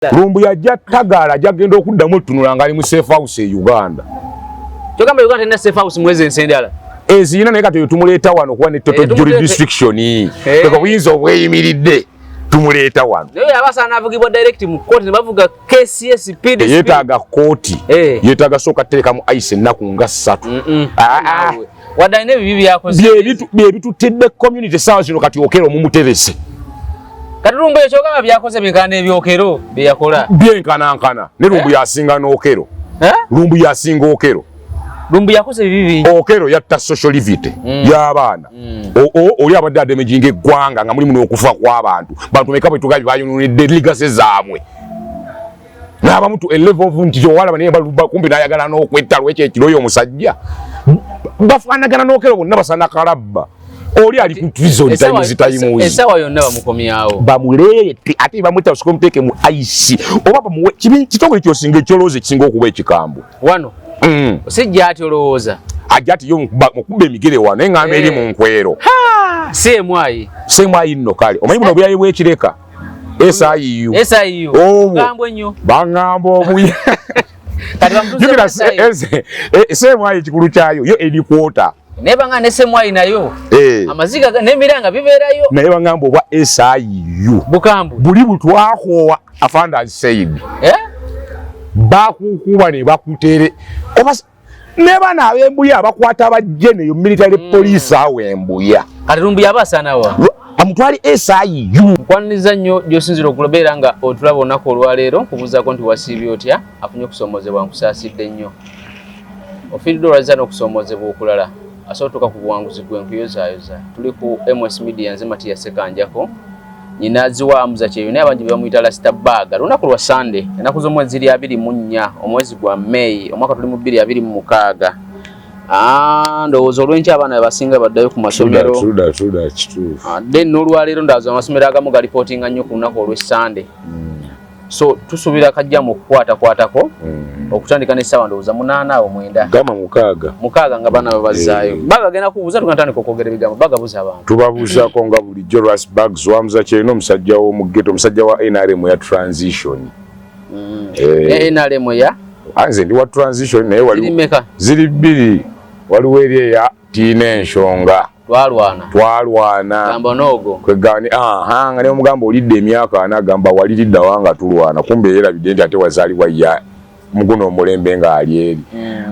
Lumbu yajja tagala ajja genda okuddamu otunula nga ali mu safe house e Uganda. Kyogamba Uganda terina safe house mwezi ensi endala. Ezirina naye kati oyo tumuleeta wano kuba ne total jurisdiction. Kweka obuyinza obweyimiridde tumuleeta wano. Naye aba asaana avugibwa direct mu kkooti ne bavuga KCS PD. Yeetaaga kkooti. Yeetaaga sooka teekamu ice ennaku nga ssatu. Wadde alina ebibi byakoze. Bye bitutidde community essaawa zino kati Okello mumuterese. Kati Lumbuye kyogamba byakoze byenkana n'ebyokero bye yakola. Byenkanankana ne Lumbuye asinga n'Okello. Lumbuye asinga Okello. Lumbuye yakoze ebibi bingi. Okello yatta social livity y'abaana. Oli abadde adamaging eggwanga nga mulimu n'okufa kw'abantu. Bantu meka bwe tugambye bayonoonedde legacy zaabwe. N'abamu to a level of nti owalaba naye kumpi n'ayagala n'okwetta lwekyo ekiro oyo omusajja. Bafaanagana n'Okello bonna basana kalabba. Oli ali ku prison times times. Essaawa yonna bamukomyawo. Bamuleete ate bamwetta basooke bamuteeke mu ice oba bamuwe kitongole ky'osinga ekyolowooza ekisinga okuba ekikambwe. Wano. Sijja ati olowooza. Ajja ati yo mukuba emigere wano naye ngamba eri mu nkwero. CMI. CMI nno kale. Omanyi buno obuyayi bw'ekireka. SIU. SIU. Bukambwe nnyo. Bangamba obuya. Kati bamutuuze mu SIU. CMI ekikulu kyayo yo eri kwota. Naye bangamba ne CMI nayo. Amaziga n'emiranga bibeerayo. Naye bangamba obwa SIU. Bukambwe. Buli butwakoowa afande has said. Bakukuba ne bakutere. Oba ne bano ab'embuya abakwata bajje neyo military police awo embuya. Kati Lumbuye aba asaana wa? Amutwale SIU. Nkwaniriza nnyo gy'osinziira okubeera nga otulaba olunaku olwaleero, nkubuuzaako nti wasiibye otya, afunye okusoomoozebwa nkusaasidde nnyo. Ofiiriddwa olwazza n'okusoomoozebwa okulala, asobola otuuka ku buwanguzi gwe nkuyozaayoza. Tuli ku MS Media, nze Matiya Ssekanjako. Nyina Ziwa Amuza Kyeyo, naye abangi bamuyita Rasta Bag. Lunaku lwa Sunday, ennaku z'omwezi ziri 24, omwezi gwa May, omwaka tuli mu 2026. Ndowooza olw'enkya abaana basinga baddayo ku masomero. Kituufu. Then n'olwaleero ndowooza amasomero agamu galipootinga nnyo ku lunaku olw'e Sunday. So tusuubira kajja mu kukwatakwatako okutandika n'essaawa ndowooza 8 awo 9. Gamba 6. 6 nga baana babazzaayo. Baga bagenda kubuuza, tugenda tandika okwogera ebigambo, bagabuuza abantu. Tubabuuzaako nga bulijjo Ras Bags Wamza Kyerina omusajja w'omu ghetto, omusajja wa NRM ya transition. NRM ya? Nze ndi wa transition naye waliwo Ziri mmeka? Ziri bbiri. Waliwo eri eya tiina ensonga. Twalwana. Twalwana. Gamba n'ogwo. Kwegani, nga ne omugamba olidde emyaka ana, gamba waliridda wanga tulwana. Kumbe yeerabidde nti ate wazaalibwa ya muguno omulembe ng'ali eri.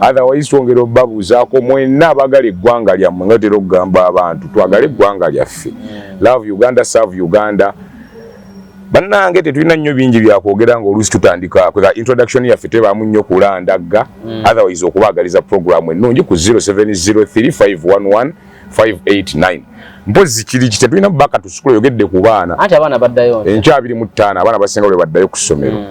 Otherwise twongera obbabuuzaako mwenna abaagala eggwanga lyammwe nga tutera okugamba abantu twagale eggwanga lyaffe. Love Uganda, serve Uganda. Bannange tetulina nnyo bingi byakwogera ng'oluusi tutandika kwega introduction yaffe tebaamu nnyo kulandagga. Otherwise okubaagaliza program ennungi ku 0703511589. Mpozzi kiri ki tetulina baka tusukule yogedde ku baana. Anti abaana baddayo. Enkya 25 abaana basinga lwe baddayo ku ssomero.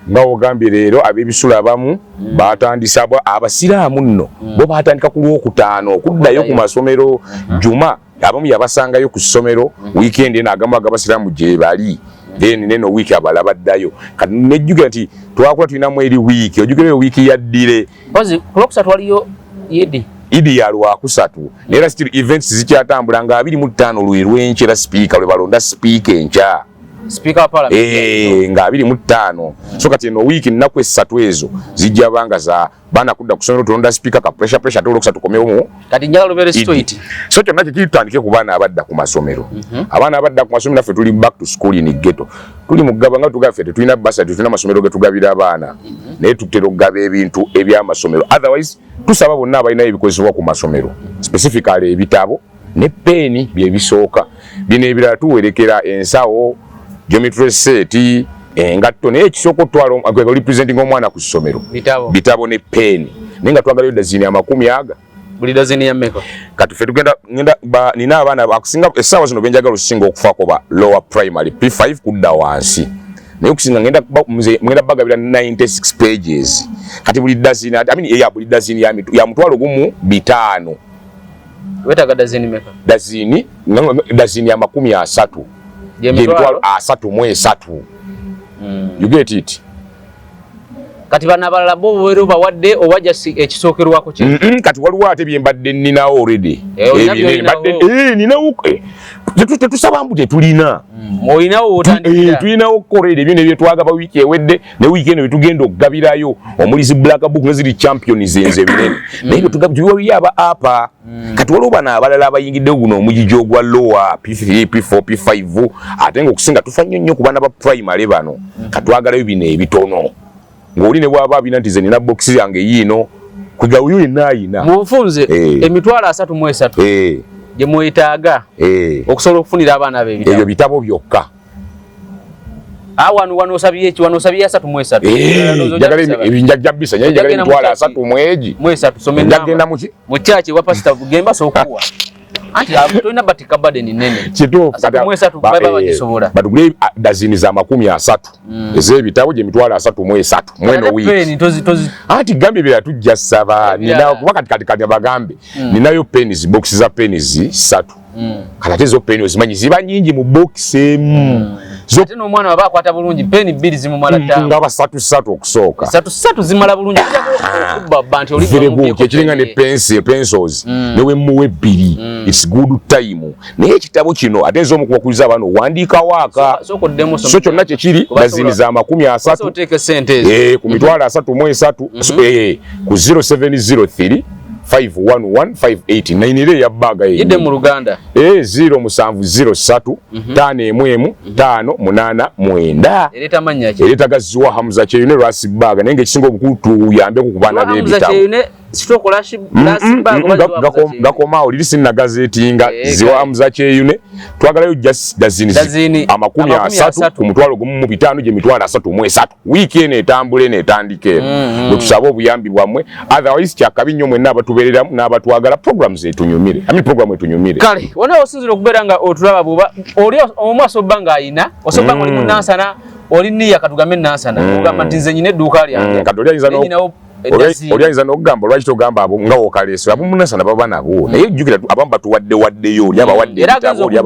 Nga ogambye leero ab'ebisulo abamu batandise abasiraamu nno bo batandika ku Lwokutaano okuddayo ku masomero. Juma abamu yabasangayo ku ssomero weekend eno agamu ag'abasiraamu gye bali. Then neno wiiki abalala baddayo. Kati nejjukira nti twakula tulinamu eri wiiki, ojjukira eyo wiiki ya ddire. Mpozzi ku Lwokusatu waliyo Idi. Idi ya Lwakusatu. Naye era still events zikyatambula nga 25 lwe lw'enkya era sipiika lwe balonda sipiika enkya. Sipiika wa parliament. Nga 25. So kati eno wiiki nnaku essatu ezo zijja banga za baana kudda ku ssomero tulonda sipiika ka pressure pressure ate Olwokusatu tukomewo mu Kati njagala lubeere Idi. straight. So kyonna kye kitandike ku baana abadda ku masomero. Abaana abadda ku masomero naffe tuli back to school in ghetto. Tuli mu kugaba nga tugaba ffe tetulina bursary, tetulina masomero ge tugabira abaana. Naye tutera okugaba ebintu eby'amasomero. Otherwise tusaba bonna abalina ebikozesebwa ku masomero, specifically ebitabo ne peeni bye bisooka. Bino ebirala tuwerekera ensawo, geometry set, engatto, naye ekisooka otwala representing omwana ku ssomero. Bitabo. Bitabo ne peeni. Naye nga twagalayo dazini 10 aga. Buli dazini ya mmeka? Kati ffe tugenda, ngenda, ba, nina abaana akusinga essaawa zino benjagala okusinga okufaako ba lower primary P5 kudda wansi. Naye okusinga ngenda ngenda bagabira 96 pages. Kati buli dazini, I mean, yeah, buli dazini ya 15,000. Weetaaga dazini mmeka? Dazini, dazini ya 30. Gye mitwalo? 33. You get it? Kati bano abalala bo obeera obawadde oba just ekisookerwako ki? Kati waliwo ate bye mbadde nninawo already. Ebinene mbadde ninawo, tetusaba mbu tetulina. Olinawo wotandikira. Tulinawo already ebyo nebyetwagaba wiiki ewedde ne wiiki eno byetugenda okugabirayo, omuli zi black book neziri champions enze ebinene, naye byetugabiriyo aba apa. Kati waliwo bano abalala abayingiddewo guno omugigi ogwa lower P3, P4, P5, ate nga okusinga tufa nnyo nnyo ku baana ba primary bano. Katwagalayo bino ebitono ng'oli ne bw'aba abina nti ze nina bokisi yange yiino, kwega oyo yenna ayina. Mu bufunze, 33000 gye mwetaaga okusobola okufunira abaana abo ebitabo. Ebyo bitabo byokka. Ah, wano wano osabye eki? Wano osabye 33. Njagala ebinjajja bisa nyaye, njagala 33,000. Mu esatu, soma. Njagenda muki? Mu church wa pastor gemba sokuwa. Anti tolina batika burden nene. Kituufu. 33 baba bagisobola. Batugule dazini za 30 ez'ebitabo gye 33,000 mweno wiiki. Anti gambye bya tujja saba nina kuba kati kati kati bagambe ninayo pens, box za pens 3. Kati ate zo peni ozimanyi ziba nyingi mu box emu. Ate n'omwana waba akwata bulungi, peni bbiri zimumala ttaano. Nga basatu satu okusooka. Satu satu zimala bulungi okubba nti oli. Very good. Kyekiringa ne pencil, pencils, ne wemuwa ebbiri, it's good time. Naye ekitabo kino ate nze omukubakuliza abaana owandiika waaka. So kyonna kyekiri dazini za 30 ku 33,000 ku 0703 511589 era eya baaga. Yidde mu Luganda. 0703 51 589. Ereeta mannya ki? Ereeta Gaziwa Hamza Kyeyune Lwasibaaga, naye ng'ekisinga obukulu tuyambeko ku baana b'ebitabo. Gakomaawo liri sinnagazeetinga. Ziwa Hamza Kyeyune, twagalayo just dazini 30 ku 15,000 gye 33,000. Wiiki eno etambula eno etandika eno bwe tusabe obuyambi bwammwe. Otherwise kyakabi nnyo mwenna abatubeereramu n'abatwagala, programs etunyumire, I mean program etunyumire. Kale wona osinzira okubeera nga otulaba, bwoba oli omu asobba ng'ayina osobba nga oli mu Nansana, oli niya katugambe Nansana, ogamba nti nze nyina edduuka lyange. Kati oli ayinza n'okugamba lwaki togamba abo nga wokaleese abo munasana baba nabo, naye jjukira abamu batuwadde waddeyo, oli abawadde ebitabo nga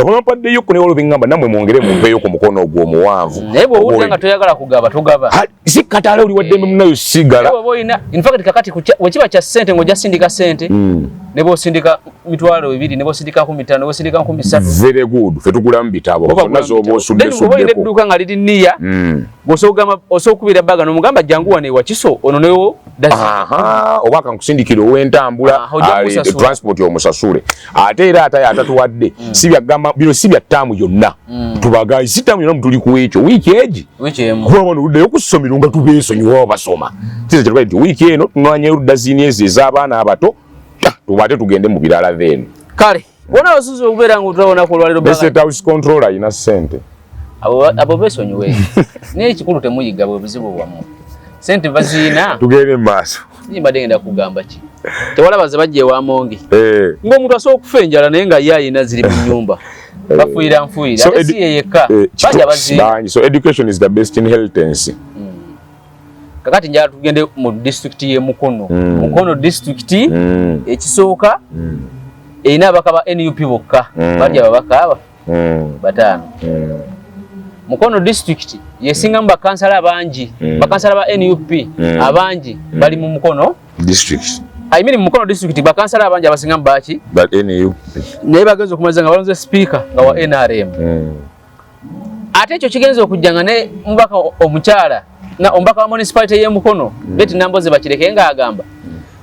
bampaddeyo ko, naye waliwo beŋŋamba nammwe mwongere mumpeeyo ku mukono ogwo omuwanvu. Naye bw'owulira nga toyagala kugaba, togaba. Si kataala oli waddembe munayo sigala. In fact kakati wekiba kya ssente ng'ojja sindika ssente, ne bw'osindika 20,000, ne bw'osindika 50,000, ne bw'osindika 3,000. Very good, fe tugulamu bitabo zonna z'oba osudde. Suddeko olina edduuka nga liri niya, ng'osobola okubira baga n'omugamba jangu wano ewa Kiso ono newo. Oba kankusindikira ow'entambula, transport omusasule. Ate era ate atatuwadde si byagamba bino si bya ttaamu yonna, tubagayi si ttaamu yonna mutuli ku ekyo wiiki egi kuba wano oluddayo ku ssomero nga tubeesonyiwa basoma kiza kyatugaye nti wiiki eno tunwanyeyo dazini ezo ez'abaana abato, tubaate tugende mu birala then. Kale wona osuza okubeera nga otulaba olunaku olwaleero. State House controller ayina ssente. Abo beesonyiwe, naye ekikulu temuyiga bwe buzibu bwammwe, sente baziina. Tugende mu maaso. Mbadde ngenda kugamba ki, tewalaba ze bajja ewa Mongi ng'omuntu asobola okufa enjala naye nga ye ayina ziri mu nnyumba, bafuuyira nfuuyira, ate si ye yekka, bajja baziina. So education is the best inheritance. Kakati njala tugende mu disitulikiti y'e Mukono. Mukono disitulikiti ekisooka erina ababaka ba NUP bokka, bali ababaka aba bataano. Mukono disitulikiti yesingamu bakansala abangi, bakansala ba NUP abangi bali mu Mukono district. I mean Mukono district bakansala abangi abasingamu baki? Ba NUP. Naye bagenze okumaliza nga balonze speaker nga wa NRM. Ate ekyo kigenza okujja nga ne mubaka omukyala na omubaka wa municipality y'e Mukono Betty Namboze Bakireke ng'agamba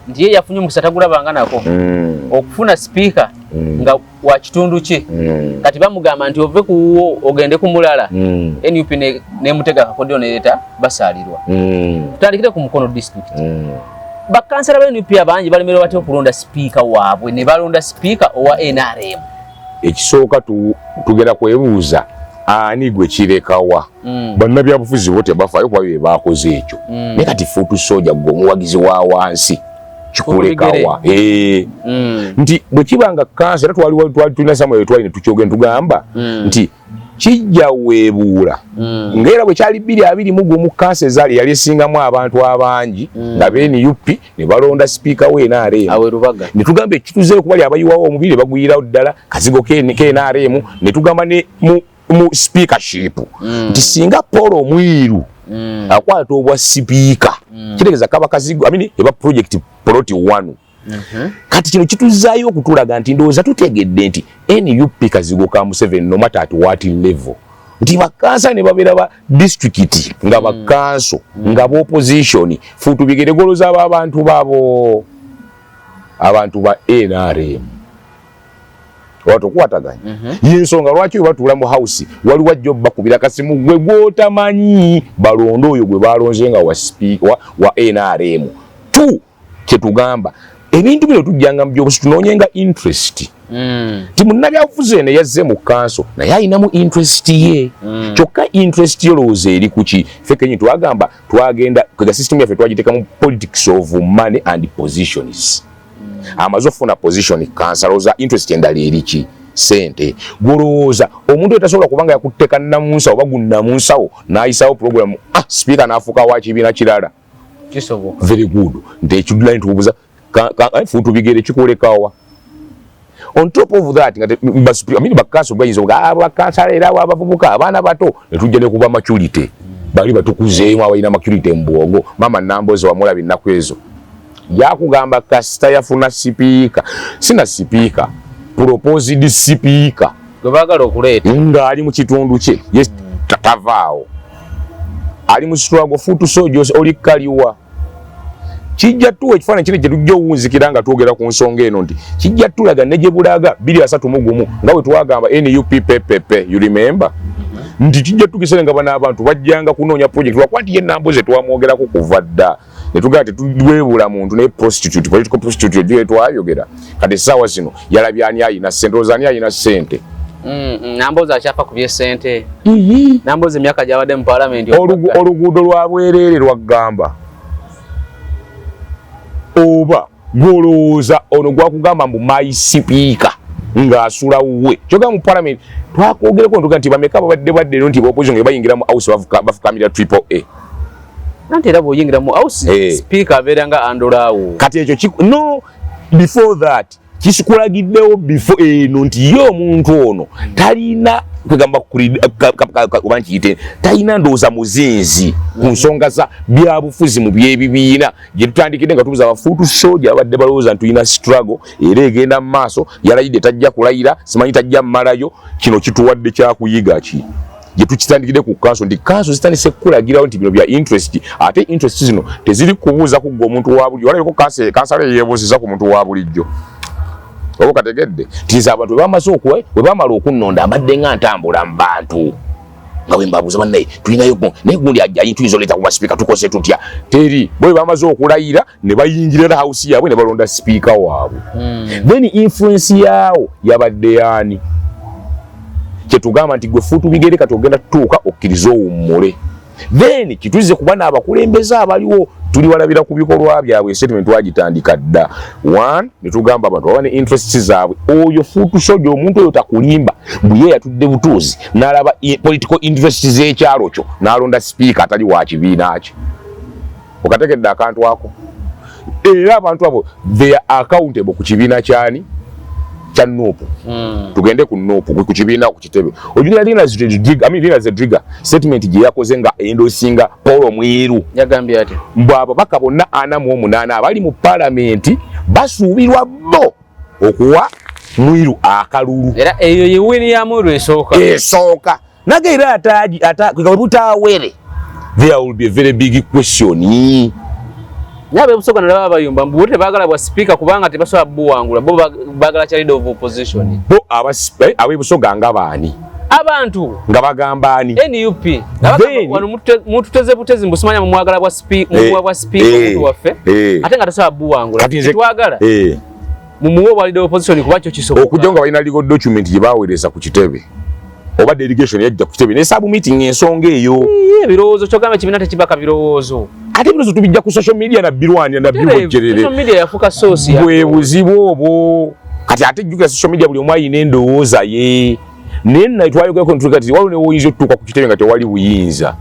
nti ye yafunye omukisa tagulabanga nako okufuna speaker nga wa kitundu kye. Kati bamugamba nti ove ku wuwo ogende ku mulala. NUP nemutega akakodyo nereeta basaalirwa. Tutandikire ku Mukono district. Bakansala ba NUP abangi balemererwa batya okulonda sipiika waabwe ne balonda sipiika owa NRM? Ekisooka tugenda kwebuuza ani gwe kirekawa. Bannabyabufuzi bo tebafaayo kuba bye bakoze ekyo, naye kati foot soldier, gwe omuwagizi wa wansi, kikulekawa? Nti bwe kiba nga kansa era twali tulina Samuel, twali ne tukyogera ne tugamba nti kijja weebuula ng'era bwe kyali 2021 kansa ezaali yali esingamu abantu abangi nga ba NUP ne balonda sipiika we NRM. Awe Rubaga. Ne tugamba ekituzeeyo kubali abayiwawo omubiri bagwirawo ddala kazigo ke NRM, ne tugamba ne mu speakership nti singa Paul Omwiru Akwata obwa sipiika, kitegeeza kaba kazigo, I mean, eba project plot 1. Kati kino kituzaayo okutulaga nti ndowooza tutegedde nti NUP kazigo ka Museveni, no matter at what level, nti bakansa ne babeera ba disitulikiti nga bakanso nga b'opposition fuutubigere goloza abantu babo, abantu ba NRM oba tokwataganya. Yensonga lwaki we batuula mu house, waliwo ajja obbakubira kasimu gwe gwotamanyi, balonde oyo gwe balonze nga wa NRM. Tu kyetugamba, ebintu bino tujjanga mu byobusi, tunoonyenga interest ti munnabyabufuzi eno yazze mu kanso naye ayinamu interest ye. Kyokka interest ye olowooza eri kuki? Ffe kenyi twagamba twagenda kwega system yaffe, twagiteekamu politics of money and positions. Amaze okufuna position kansa, olowooza interest endala eriki? Sente. Gwolowooza omuntu etasobola kubanga yakutteka namunsawo oba gunnamunsawo n'ayisawo program, ah, sipiika n'afuuka wa kibiina kirala. Kisoboka. Very good. Nti ekidula ntubuuza fuutubigere kikulekawa? On top of that, nga I mean, bakanso bayinza okuga bakansala era abavubuka, abaana bato, ne tujja ne kuba maturity, bali batukuzeemu abalina maturity mu bwongo. Maama Nambozi wamulaba ennaku ezo, yakugamba kasita yafuna sipiika, sina sipiika, proposed sipiika gwe baagala okuleeta ng'ali mu kitundu kye ye tavaawo, ali mu struggle. Foot soldiers oli kaliwa? Kijja tuwa ekifaananyi kino kye tujja owunzikira nga twogera ku nsonga eno, nti kijja tulaga ne gye bulaga 2031, nga bwe twagamba NUP PPP, you remember, nti kijja tugisere nga bano abantu bajjanga kunoonya project, lwakuba nti ye Namboze twamwogerako kuva dda ne tugamba tetwebula muntu, naye prostitute, political prostitute eyo twayogera. Kati essaawa zino yalabye ani ayina ssente? Olowooza ani ayina ssente? Namboze akyafa ku byesente. Namboze emyaka gyabadde mu palamenti Oluguudo lwa bwereere lwaggamba, oba gwolowooza ono gwakugamba mbu my sipiika ng'asula wuwe kyogamba mu parliament? Twakwogereko ntuga nti bameka babadde badde ero nti opposition nga bayingira mu house bafukamira triple A. Anti era bw'oyingira mu house, sipiika abeera nga andolaawo. Kati ekyo no, before that kisikulagiddewo before eno nti ye omuntu ono talina kwegamba oba nkiyite talina ndowooza muzinzi ku nsonga za byabufuzi mu byebibiina gye tutandikidde nga tubuza aba foot soldier abadde balowooza nti tulina struggle era egenda mu maaso. Yalayidde tajja kulayira, simanyi tajja mmalayo. Kino kituwadde kyakuyiga ki gye tukitandikidde ku kanso, nti kanso zitandise kukulagirawo nti bino bya interest, ate interest zino teziri kubuuza kugga omuntu wa bulijjo. Walabeko kansala yeyebuuziza ku muntu wa bulijjo oba kategedde nti nze abantu bwe bamaze okuwa, bwe bamala okunnonda, mbadde nga ntambula mu bantu nga bwe mbabuuza, bannaye tulinayo naye gundi ajja tuyinza oleeta kuba sipiika, tukoze tutya? Teri bwe bamaze okulayira ne bayingira house yaabwe ne balonda sipiika waabwe. Then influence yaawo yabadde yaani? Kyetugamba nti gwe fuutu bigere, kati ogenda tutuuka okkirize owummule, then kituze kuba n'abakulembeze abaliwo tuli walabira ku bikolwa byabwe. Statement twagitandika dda one ne tugamba abantu baba ne interests zaabwe. Oyo foot soldier, omuntu oyo takulimba, bwe ye yatudde butuuzi n'alaba political interests z'ekyalo kyo n'alonda sipiika atali wa kibiina kye. Okategedde akantu ako? Era abantu abo, they are accountable ku kibiina kyani? Kya NUP. Tugende ku NUP, ku kibiina, ku kitebe. Ojulira Lina Zedriga, I mean, Lina Zedriga statement gye yakoze nga endorsinga Paul Mwiru. Yagambye ati mbu ababaka bonna 48 abali mu palamenti basuubirwa bo okuwa Mwiru akalulu. Era eyo ye win ya Mwiru esooka. Esooka naga era ataji ata butawere, there will be a very big question. Naye abebusoga nalaba bayumba mbu bo tebaagala bwa sipiika kubanga tebasobola buwangula, bo baagala kya leader of opposition. Bo abebusoga nga baani? Abantu. Nga bagamba ani? NUP. Wano mututeze butezi mbu simanya mumwagala bwa mumuwa bwa sipiika omuntu waffe ate nga tasobola buwangula. Tetwagala, mumuwe obwa leader of opposition kuba kyo kisoboka. Okujja nga balina legal document gye baweereza ku kitebe oba delegation yajja ku kitebe ne submitting ensonga eyo. Ebirowoozo, kyogamba ekibiina tekibaka birowoozo. Ate ebirowoozo tubijja ku social media nabbirwanira nabbibojjerere. Social media yafuuka source ya bwe buzibu obwo. Kati ate jjukira, social media buli omu ayina endowooza ye, naye nna twayogerako ntuka ti waliwo newoyinza otutuuka ku kitebe nga tewali buyinza,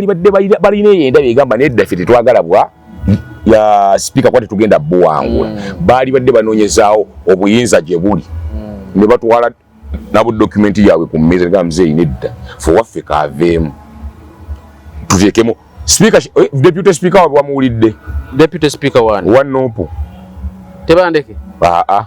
badde balina eyo endaba egamba nedda, ffe tetwagala bwa ya sipiika kuba tetugenda buwangula. Baali badde banoonyezaawo obuyinza gye buli ne batwala nabo document yaabwe ku mmeeza negamba, muzeeyi nedda, fe waffe kaaveemu. Tuteekemu speaker, deputy speaker wabwe wamuwulidde? Deputy speaker wani? Wa NUP. Tebandeke? Aa.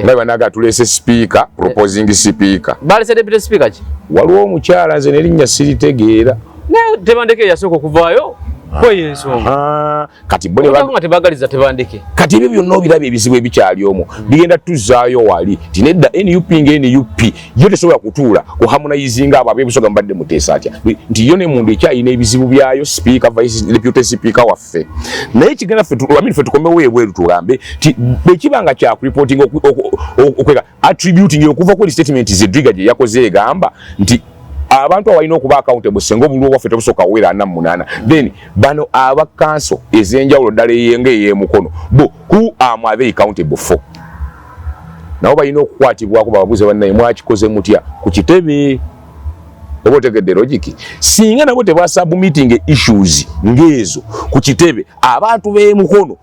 Nga banaga tulese speaker, proposing speaker. Balese deputy speaker ki? Waliwo omukyala, nze nerinnya siritegeera. Naye Tebandeke yasooka okuvaayo kweyo ensonga. Kati bo nga tebagaliza Tebandeke. Kati ebyo byonna obiraba, ebizibu ebikyali omwo bigenda tuzaayo wali ti nedda. NUP nga NUP yo tesobola kutuula kuharmonizinga abo abebusoga mubadde muteesa atya, nti yo ne mundu ekyalina ebizibu byayo, speaker, vice, deputy speaker waffe. Naye kigenda ffe I mean, ffe tukomewo ebweru tugambe ti bwekiba nga kyakureporting, okwega attributing okuva kweri statement Zedriga gye yakoze egamba nti abantu abalina okuba accountable senga obululu bwaffe tebusooka kuwera 48, then bano aba council ez'enjawulo ddala eyenga ey'emukono bo, who am are they accountable for? Nabo balina okukwatibwako, bababuuze, bannaye mwakikoze mutya ku kitebe? Oba otegedde logic? Singa nabo tebasubmitting issues ng'ezo ku kitebe, abantu b'emukono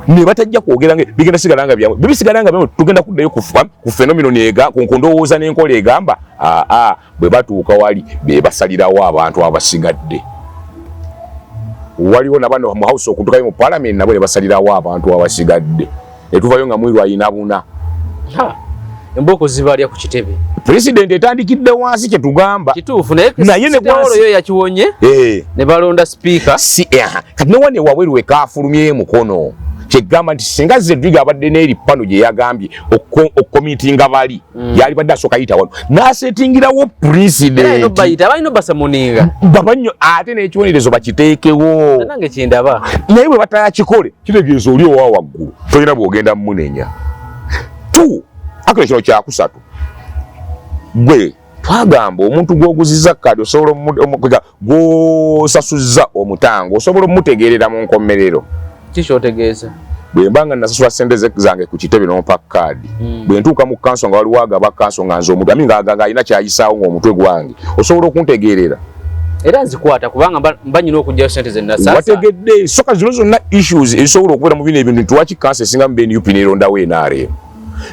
ne batajja kwogera nga bigenda sigala nga byamwe, bibisigala nga byamwe. Tugenda kuddayo ku phenomenon ega ku ndowooza n'enkola egamba aa bwe batuuka wali be basalirawo abantu abasigadde. Waliwo nabano mu house okutukayo mu parliament, nabo ne basalirawo abantu abasigadde, etuvayo nga Mwiru ayina buna. Embooko zibalya ku kitebe. President etandikidde wansi kyetugamba. Kituufu, naye naye ne yo yakiwonye ne balonda speaker. Si kati ne wane wabweru ekafulumye mukono, kyegamba nti singa Zedriga abadde n'eri pano gye yagambye okucommittinga bali yali badde asooka yita wano n'asetingirawo president. Bayita balina obasamuninga. Babannyo ate n'ekibonerezo bakiteekewo. Nange kyendaba. Naye bwe batakikole, kitegeeza oli owa waggulu tolina bw'ogenda munenya tu akole. Kino kyakusatu, gwe twagamba omuntu gw'oguziza kadi osobola gw'osasuzza omutango osobola omutegeerera mu nkomerero. Kikyotegeeza? Bwe mba nga nasasula sente zange ku kitebe nompa kaadi, bwe ntuuka mu kanso nga waliwo agaba kanso nga nze omuntu ami nga alina kyayisaawo ng'omutwe gwange, osobola okuntegeerera. Era nzikwata kubanga mba nyina okugyayo sente zenasasa. Wategedde? Soka zino zonna issues ezisobola okubeera mu bino ebintu. Nti kanso esinga mu BNUP nerondawo NRM,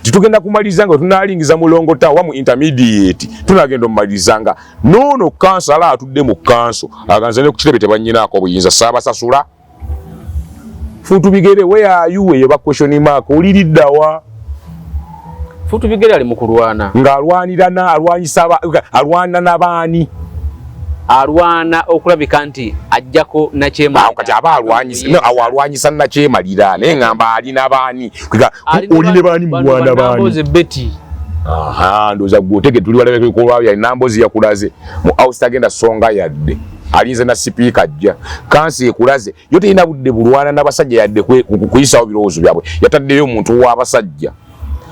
titugenda kumaliriza nga tunalingiza mulongota wa mu intermediate, tunagenda omumaliriza nga noono kansala atudde mu kanso aganze ne ku kitebe tebanyinaako obuyinza, saabasasula fuutu bigere. Where are you? Eyo ba question mark, oliriddawa? Fuutu bigere ali mu kulwana. Ng'alwanira na alwanyisa alwana n'abaani? Alwana okulabika nti ajjako nakyemalira. Kati aba alwanyisa no, awo alwanyisa nakyemalira, naye ngamba alina baani? Oli ne baani mulwana baani? Betty. Aha, ndowooza gwe otege tuli walabye Nambozi yakulaze mu house tagenda songa yadde alinze na sipiika ajja. Kansi ekulaze yo terina budde bulwana n'abasajja yadde kuyisawo birowoozo byabwe, yataddeyo omuntu w'abasajja.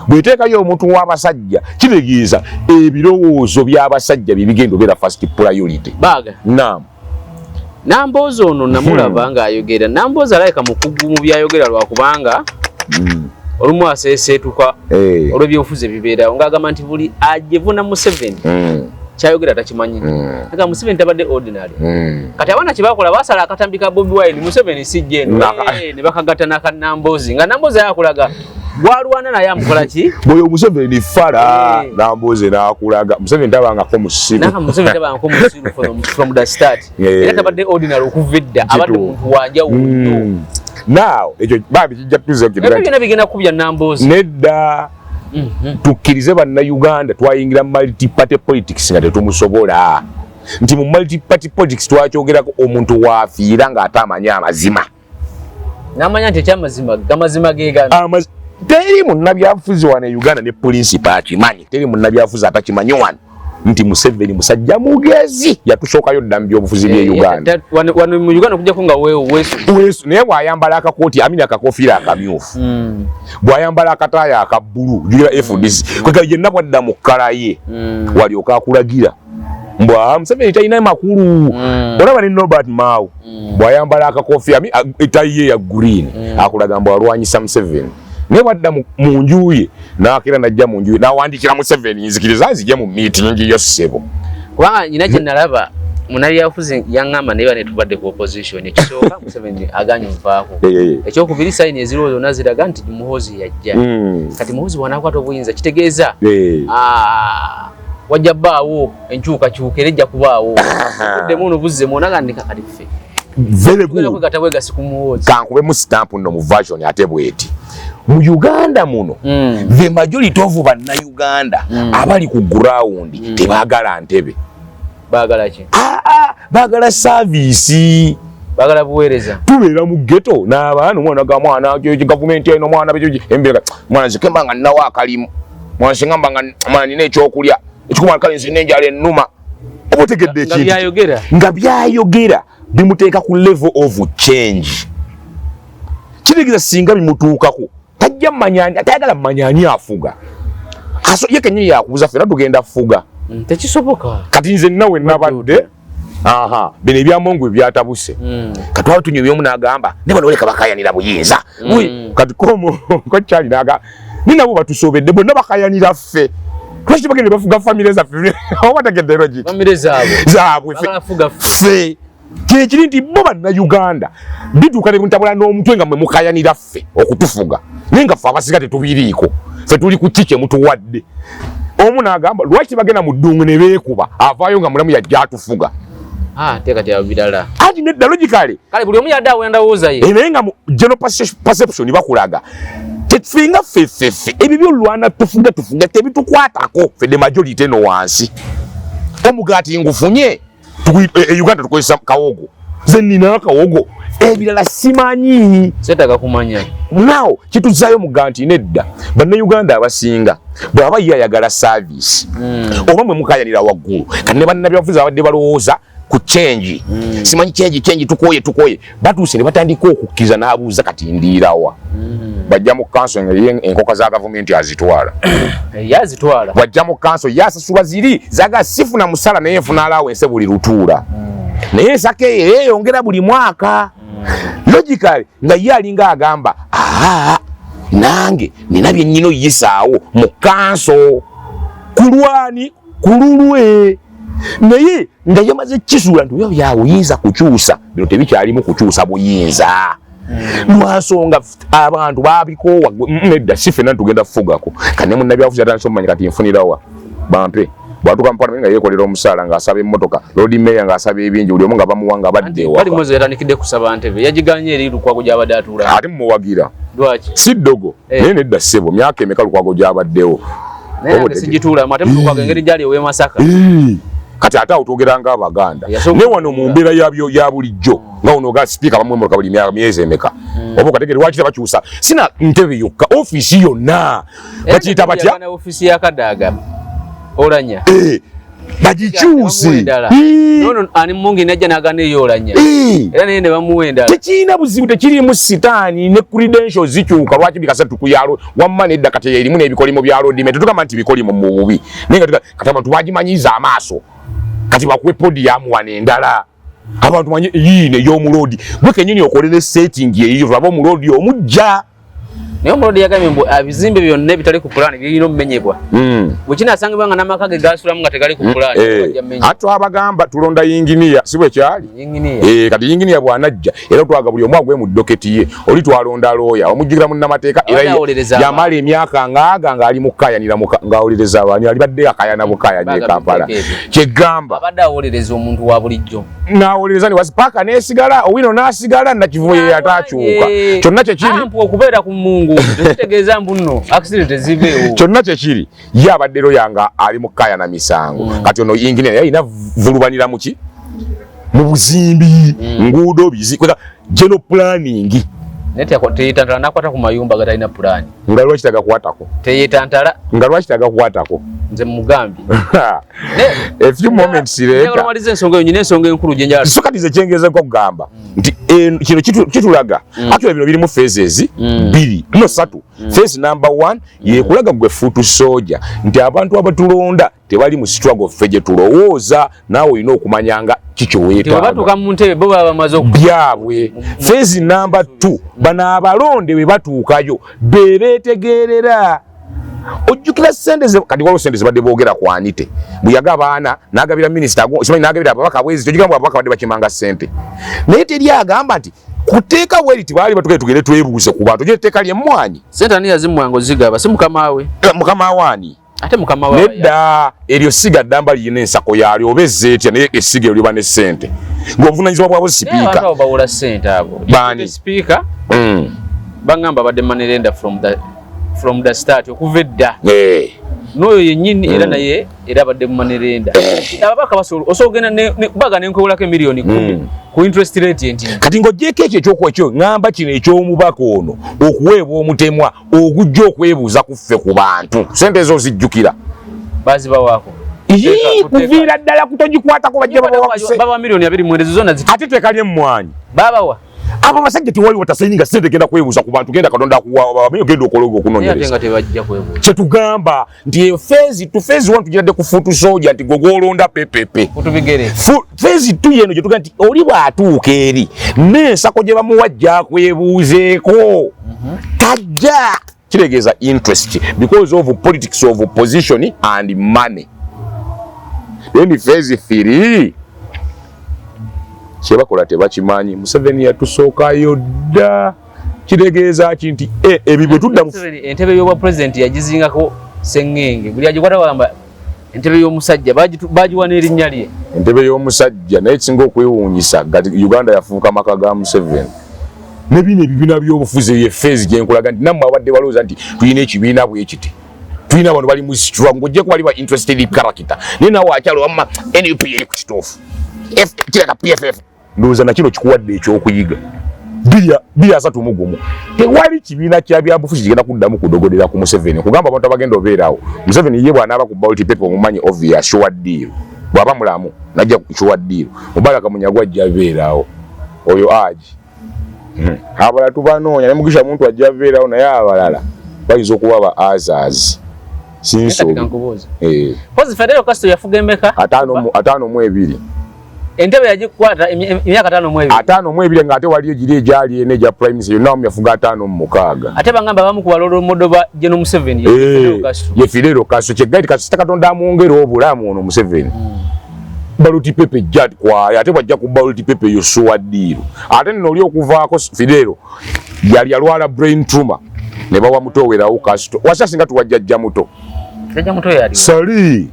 Bw'eteekayo omuntu w'abasajja, kitegeeza ebirowoozo by'abasajja bye bigenda obeera first priority. Baga. Naam. Namboozi ono namulaba ng'ayogera. Namboozi alabika mukugu mu byayogera, lwakubanga olumu aseeseetuka olw'ebyobufuzi ebibeerawo, ng'agamba nti buli ajevuna Museveni kyayogera takimanyi. Aga Museveni tabadde ordinary. Kati abaana kye bakola, basala akatambi ka Bobi Wine, Museveni si jeno, ne bakagatta n'akanamboozi, nga Namboozi ayakulaga gwalwana naye amukola ki? Bwoyo Museveni fala. Namboozi n'akulaga Museveni tabangako musiru. Naka Museveni tabangako musiru from the start. Era tabadde ordinary okuva edda, abadde muntu wanjawulo nnyo. Now ekyo bambi kijja tuze. Ebyo byonna bigenda kubya Namboozi. Nedda. Tukkirize bannayuganda twayingira multi party politics nga tetumusobola, nti mu multi party politics twakyogerako, omuntu waafiira ng'ate amanyi amazima. N'amanya nti ekyamazima gamazima gegano. Teri munnabyabufuzi wano e Uganda ne principal akimanyi, teri munnabyabufuzi atakimanyi wano nti Museveni musajja mugezi, yatusookayo dda mu byobufuzi by'e Uganda. Wano mu Uganda okujjako nga weesu. Weesu, naye bw'ayambala akakooti amini akakofiira akamyufu, bw'ayambala akataaya aka bbulu, jukira FDC kwega yenna bwadda mu kkala ye, walyoka akulagira mbwa Museveni talina makulu. Olaba ne Norbert Mao bw'ayambala akakofiira etayi ye ya green, akulaga mbu alwanyisa Museveni, naye bwadda mu nju ye n'akera najja mu nju ye n'awandiikira Museveni, nzikiriza nzije mu meeting yo ssebo. Kubanga nyina kye nalaba, munabyabufuzi yaŋŋamba, naye bane tubadde ku opposition, ekisooka Museveni aganye ovaako, ekyokubiri sign eziriwo zonna ziraga nti Muhoozi yajja. Kati Muhoozi bw'anaakwata obuyinza, kitegeeza wajja bbaawo enkyukakyuka, era ejja kubaawo buddemu ono buzzemu onagandika kati ffe. Very good. Kwegatta bwegasi ku muwoozi. Kankubemu stamp nno mu version ate bweti. Mu Uganda muno, the majority of Bannayuganda abali ku ground tebaagala ntebe. Baagala ki? Ah, ah, baagala service. Baagala buweereza. Tubeera mu ghetto n'abaana, omwana ga mwana gavumenti eno, mwana embeera, mwana nze kemba nga nnawo akalimu, mwana singa mba nga mwana nina ekyokulya ekikuma, kale nze n'enjala ennuma. Oba otegedde Nga ekintu byayogera. Nga byayogera bimuteeka ku level of change. Kitegeeza singa bimutuukako tajja mmanya, tayagala mmanya ani afuga. Aso ye kennyini yakubuza, ffenna tugenda fuga? Tekisoboka. Kati nze nawe nabadde aha bino ebyamungu byatabuse. Kati twali tunyumya, omu n'agamba ne bano leka bakayanira buyinza. Kati komo kokyali naga ni nabo batusobedde, bonna bakayanira ffe. Lwaki tebagenda bafuga famire zaffe? Oba tegedde logic? Famire zaabwe. Zaabwe, ffe. Baagala fuga ffe. Ffe kyekiri nti bo Bannayuganda bituuka ne buntabula n'omutwe nga mwe mukayanira ffe okutufuga, naye nga ffe abasiga tetubiriiko. Ffe tuli ku ki kyemutuwadde? Omu n'agamba lwaki tebagenda mu ddungu ne beekuba, avaayo nga mulamu yajja atufuga. Ah, teeka tya birala. Anti nedda, logically. Kale buli omu yadde awa endowooza ye. Naye nga mu general perception bakulaga tetufenga ffeffeffe ebyo byolwana tufuge tufuge tebitukwatako ffe the majority eno wansi. Omugaati ngufunye. E Uganda tukozesa kawogo, ze nina akawogo, ebirala simanyi. Seetaaga kumanya. Now kituzaayo muga nti nedda, Bannayuganda abasinga bw'aba ye ayagala service oba mwe mukayanira waggulu. Kati ne bannabyabufuzi abadde balowooza ku change, simanyi change, change, tukoye tukoye, batuuse ne batandika okukkiriza n'abuuza kati ndiirawa. Bajja mu kanso nga ye enkoka za gavumenti azitwala. Ye azitwala. Bwajja mu kanso ye asasula ziri zaga sifuna musala, naye nfuna allowance buli lutuula, naye ensako eyo eyongera buli mwaka. Logically nga ye alinga agamba, aa nange nina byennyina oyisaawo mu kanso kulwani kululwe, naye nga yamaze kisuula nti oyo byabuyinza kukyusa bino tebikyalimu kukyusa buyinza lwansonga abantu babikoowa. Nedda, si ffenna tugenda kufugako. Kane munnabyabufuzi atandise omumanya kati nfunirawa bampe. Bwatuuka mu parliament nga yeekolera omusaala, ng'asaba emmotoka, Lord Mayor ng'asaba ebingi, buli omu nga bamuwa nga badde Anti ewaka. bali Moses yatandikidde kusaba ntebe, yagiganye eri Lukwago gy'abadde atuula. Ate mumuwagira. Lwaki? Si ddogo. Eh. Naye nedda ssebo, myaka emeka Lukwago gy'abaddewo? Naye Oba nange sigituulamu ate Lukwago engeri gyali ow'e Masaka. Ee, kati ate awo twogera ng'Abaganda. Yasooka naye wano mu mbeera yabyo ya bulijjo nga wano oga sipiika bamwemuka buli myezi emeka, oba okategere lwaki tebakyusa sina ntebe yokka, ofiisi yonna bakiyita batya? Yagana ofiisi ya Kadaga Olanya. Eh, bagikyuse. Endala. Ee, Nono ani mungi najja n'agana eyo Olanya. Ee. Era naye ne bamuwa endala. Tekirina buzibu, tekirimu sitaani ne credentials zikyuka. Lwaki bikasa tukuyalo wamma? Nedda, kati erimu n'ebikolimo bya Lord Mayor. Tetugamba nti bikolimo mu bubi, naye nga kati abantu bagimanyiza amaaso, kati bakuwe podium wano endala, abantu manye yiine ey'omuloodi. Gwe kenyini okole ne setting eyiyo, tulabe omuloodi omujja. Naye omuloodi yagambye mbu ebizimbe byonna ebitali ku pulaani birina omumenyebwa. Bwe kinaasangibwa nga n'amaka ge gasulamu nga tegali ku pulaani, bajja mmenya. Ate twabagamba tulonda yinginiya, si bwe kyali? Yinginiya. Eh, kati yinginiya bw'anajja era twaga buli omu agwe mu docket ye. Oli twalonda looya omujjukira munnamateeka era Abadde awolereza abantu. yamala emyaka ngaaga ng'ali mu kukayanira ng'awolereza abantu, alibadde akayana bukayanya e Baga Kampala. biteeka ebyo. Kyegamba Abadde awolereza omuntu wa bulijjo. N'awolereza ne wasipaaka n'esigala, Owino n'asigala, Nakivubo ye yataakyuka. Kyonna kyekiri Ampu okubeera ku mungu tekitegeeza mbu nno accident ezibeewo. Kyonna kyekiri, ye abadde looya nga ali mu kukayana misango. Kati ono yinginiya yalina vulubanira muki mu buzimbi, nguudo, bizi kwega general planning. Naye teyetantala nakwata ku mayumba agatalina pulaani. Nga lwaki tagakwatako? Teyetantala. Nga lwaki tagakwatako? Nze mugambye. A few moments later. Maliza ensonga eyo, nyina ensonga enkulu gye njagala. So kati ze kyengezeko okugamba nti kino kitulaga actually bino birimu phases bbiri, no ssatu. Phase number one yekulaga gwe foot soldier nti abantu abatulonda tebali mu struggle ffe gye tulowooza, naawe olina okumanya nga kikyo Nti bwe weetaaga. batuuka mu ntebe bo baba bamaze Byabwe. Phase number two, bano abalonde bwe batuukayo be beetegeerera. Ojjukira sente kati waliwo sente zibadde boogera ku Anite bwe yagaba abaana n'agabira minisita, simanyi n'agabira ababaka bwezi. Tojjukira mbu ababaka badde bakimanga sente, naye teri agamba nti kuteeka bweri tibaali batukae tugende twebuuze ku bantu. Ojja etteeka ly'emmwanyi. Sente ani yazimwanga ozigaba? Si mukama we? Mukama waani? Ate mukama waabwe Nedda, eryo siga ddamba lirina ensako yaalyo, oba ezza etya, naye essiga eryo liba ne ssente ng'obuvunanyizibwa bwabwe. Naye abantu Sipiika. abo bawula ssente abo. Baani? Sipiika bangamba abadde money lender from the start, okuva edda. N'oyo yennyini era naye era abadde mu money lender. Ababaka basobola, osobola ogenda baga nenkwewolako emiliyoni 10 ku interest rate nti Kati ng'oggyeko ekyo ekyokuwa, ekyo ŋŋamba kino eky'omubaka ono okuweebwa omutemwa ogujja okwebuuza ku ffe ku bantu, sente ezo ozijjukira? Bazibawaako. Ii, kuviira ddala kutogikwatako, bajja babawa. Babawa miliyoni 29 ezo zonna Ate teeka ly'emmwanyi. Babawa. Abo abasajja tewali watasayininga sente genda kwebuuza ku bantu. Genda, Katonda akuwa, ogenda okologa Naye ate okunoonyereza. nga tebajja kwebuuza. Kyetugamba nti eyo phase two, phase one tugiradde ku foot soldier, nti gwe gwolonda pepepe. Kutubigere. Phase two yeno gyetugamba nti oli bw'atuuka eri n'ensako gye bamuwa jjakwebuuzeeko, tajja. Kitegeeza interest because of politics of position and money. Then phase three, kyebakola tebakimanyi. Museveni yatusookayo dda. Kitegeeza ki? Nti ebyo bwe tudda mu Museveni entebe y'obwa president yagizingako sengenge, buli agikwata bagamba entebe y'omusajja, bagiwa n'erinnya lye. Entebe y'omusajja, naye kisinga okwewuunyisa gati Uganda yafuuka maka ga Museveni ne bino ebibiina by'obufuzi. Eyo phase gyenkulaga nti nammwe abadde balowooza nti tulina ekibiina bwe kiti, tulina bano bali mu struggle, ng'ojja kuba ba interested character, naye nawe akyalo wamma NUP eri ku kituufu. Kireka PFF. Ndowooza nakino kikuwadde ekyokuyiga. 2031 tewali kibiina kya byabufuzi kigenda kuddamu kudogodera ku Museveni, kugamba abantu abagenda obeerawo. Museveni ye bw'anaaba ku ballot paper, omumanyi, obvious, sure deal. Bw'aba mulamu najja ku sure deal. Mubaraka Munyagwa ajja abeerawo, oyo aji. Abalala tubanoonya, ne Mugisha Muntu ajja abeerawo, naye abalala bayinza okuba ba azaz sinsobi. Nkubuuza. Pozi Fidel Castro yafuga emeka? 52. Entebe yagikwata emyaka 52. 52, ng'ate waliyo giri egyali ena egya prime minister, yonna wamu yafuga 56. Ate bangamba abamu ku ba role model ba General Museveni ye Fidel Castro. Ye Fidel Castro. Kyegaiti kasita Katonda amwongera obulamu ono Museveni, ballot paper ejja kwayo, ate bwajja ku ballot paper eyo sure deal. Ate nno oli okuvaako, Fidel yali yalwala brain tumor, ne bawa muto werawo Castro. Wasa singa tuwajjajja muto. Jjajja muto yali. Sali.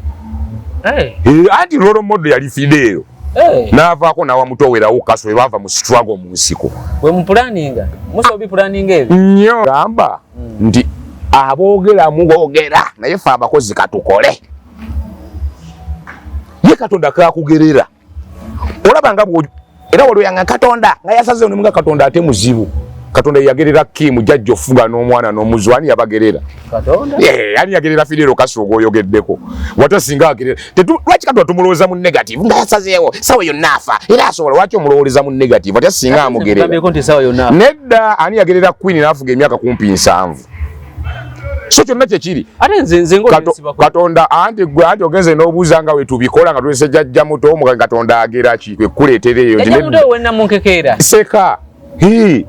Eh, anti role model yali Fidel. N'avaako n'awa muto werawo Castro, bava mu struggle mu nsiko. We mu planninga. Muso bi planninga ebi. Nnyo. Gamba nti aboogera muboogera, naye ffe abakozi katukole. Ye Katonda kakugerera, olaba nga era waliwo yanga Katonda nga yasazeewo nemuga Katonda ate muzibu. Katonda yagerera Kimu jjajja ofuga n'omwana n'omuzu, ani yabagerera? Katonda. Ani yagerera Fidel Castro gw'oyogeddeko? Wate singa agerera, lwaki Katonda tumulowooza mu negative nga yasazeewo sawa yonna afa era asobola? Lwaki omulowoleza mu negative? Ate singa amugerera? Nkugambyeko nti essaawa yonna. Nedda, ani yagerera Queen n'afuga emyaka kumpi 70? So kyonna kyekiri. Ate nze Katonda anti gwe anti ogenze n'obuuza nga we tubikola nga tulese jjajja muto omu. Katonda agera ki kwe kuleetera eyo nti Jjajja muto wenna munkekeera. Seka. Hi.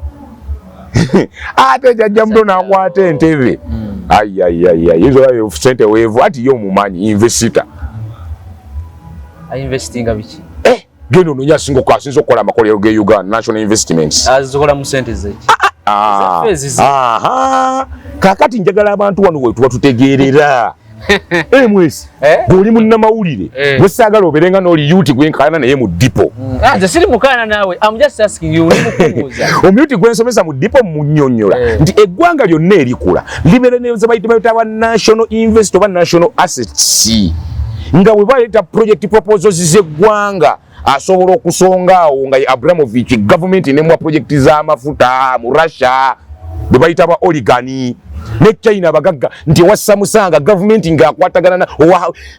Ate jjajja muto n'akwata entebe, ayayaya, sente weevu, ati ye omumanyi investor. Ainvestinga biki? Eh, genda ononye asinga asinza okukola amakolero ge Uganda, National Investments. Azikola mu sente zeki? Ah, Ezaffe ezize. Aha. Kakati njagala abantu wano wetuba tutegeerera ms Eh? Gweoli munnamawulire, Eh. bwesaagala obeere nga n'oli yuti gwenkaana naye mu depot. Ah, nze siri mukaana naawe. I'm just asking you, ndi mukubuuza. Omuyuti gwensomesa mu depot munnyonnyola nti eggwanga lyonna erikula libeera ne ze bayita ba national invest oba national assets, nga bwe baleeta project proposals z'eggwanga, asobola okusonga awo nga ye Abramovich, gavumenti nemwa project z'amafuta mu Russia, bwe bayita ba oligarch, ne China abagagga, nti ewa Samusanga gavumenti ng'akwatagana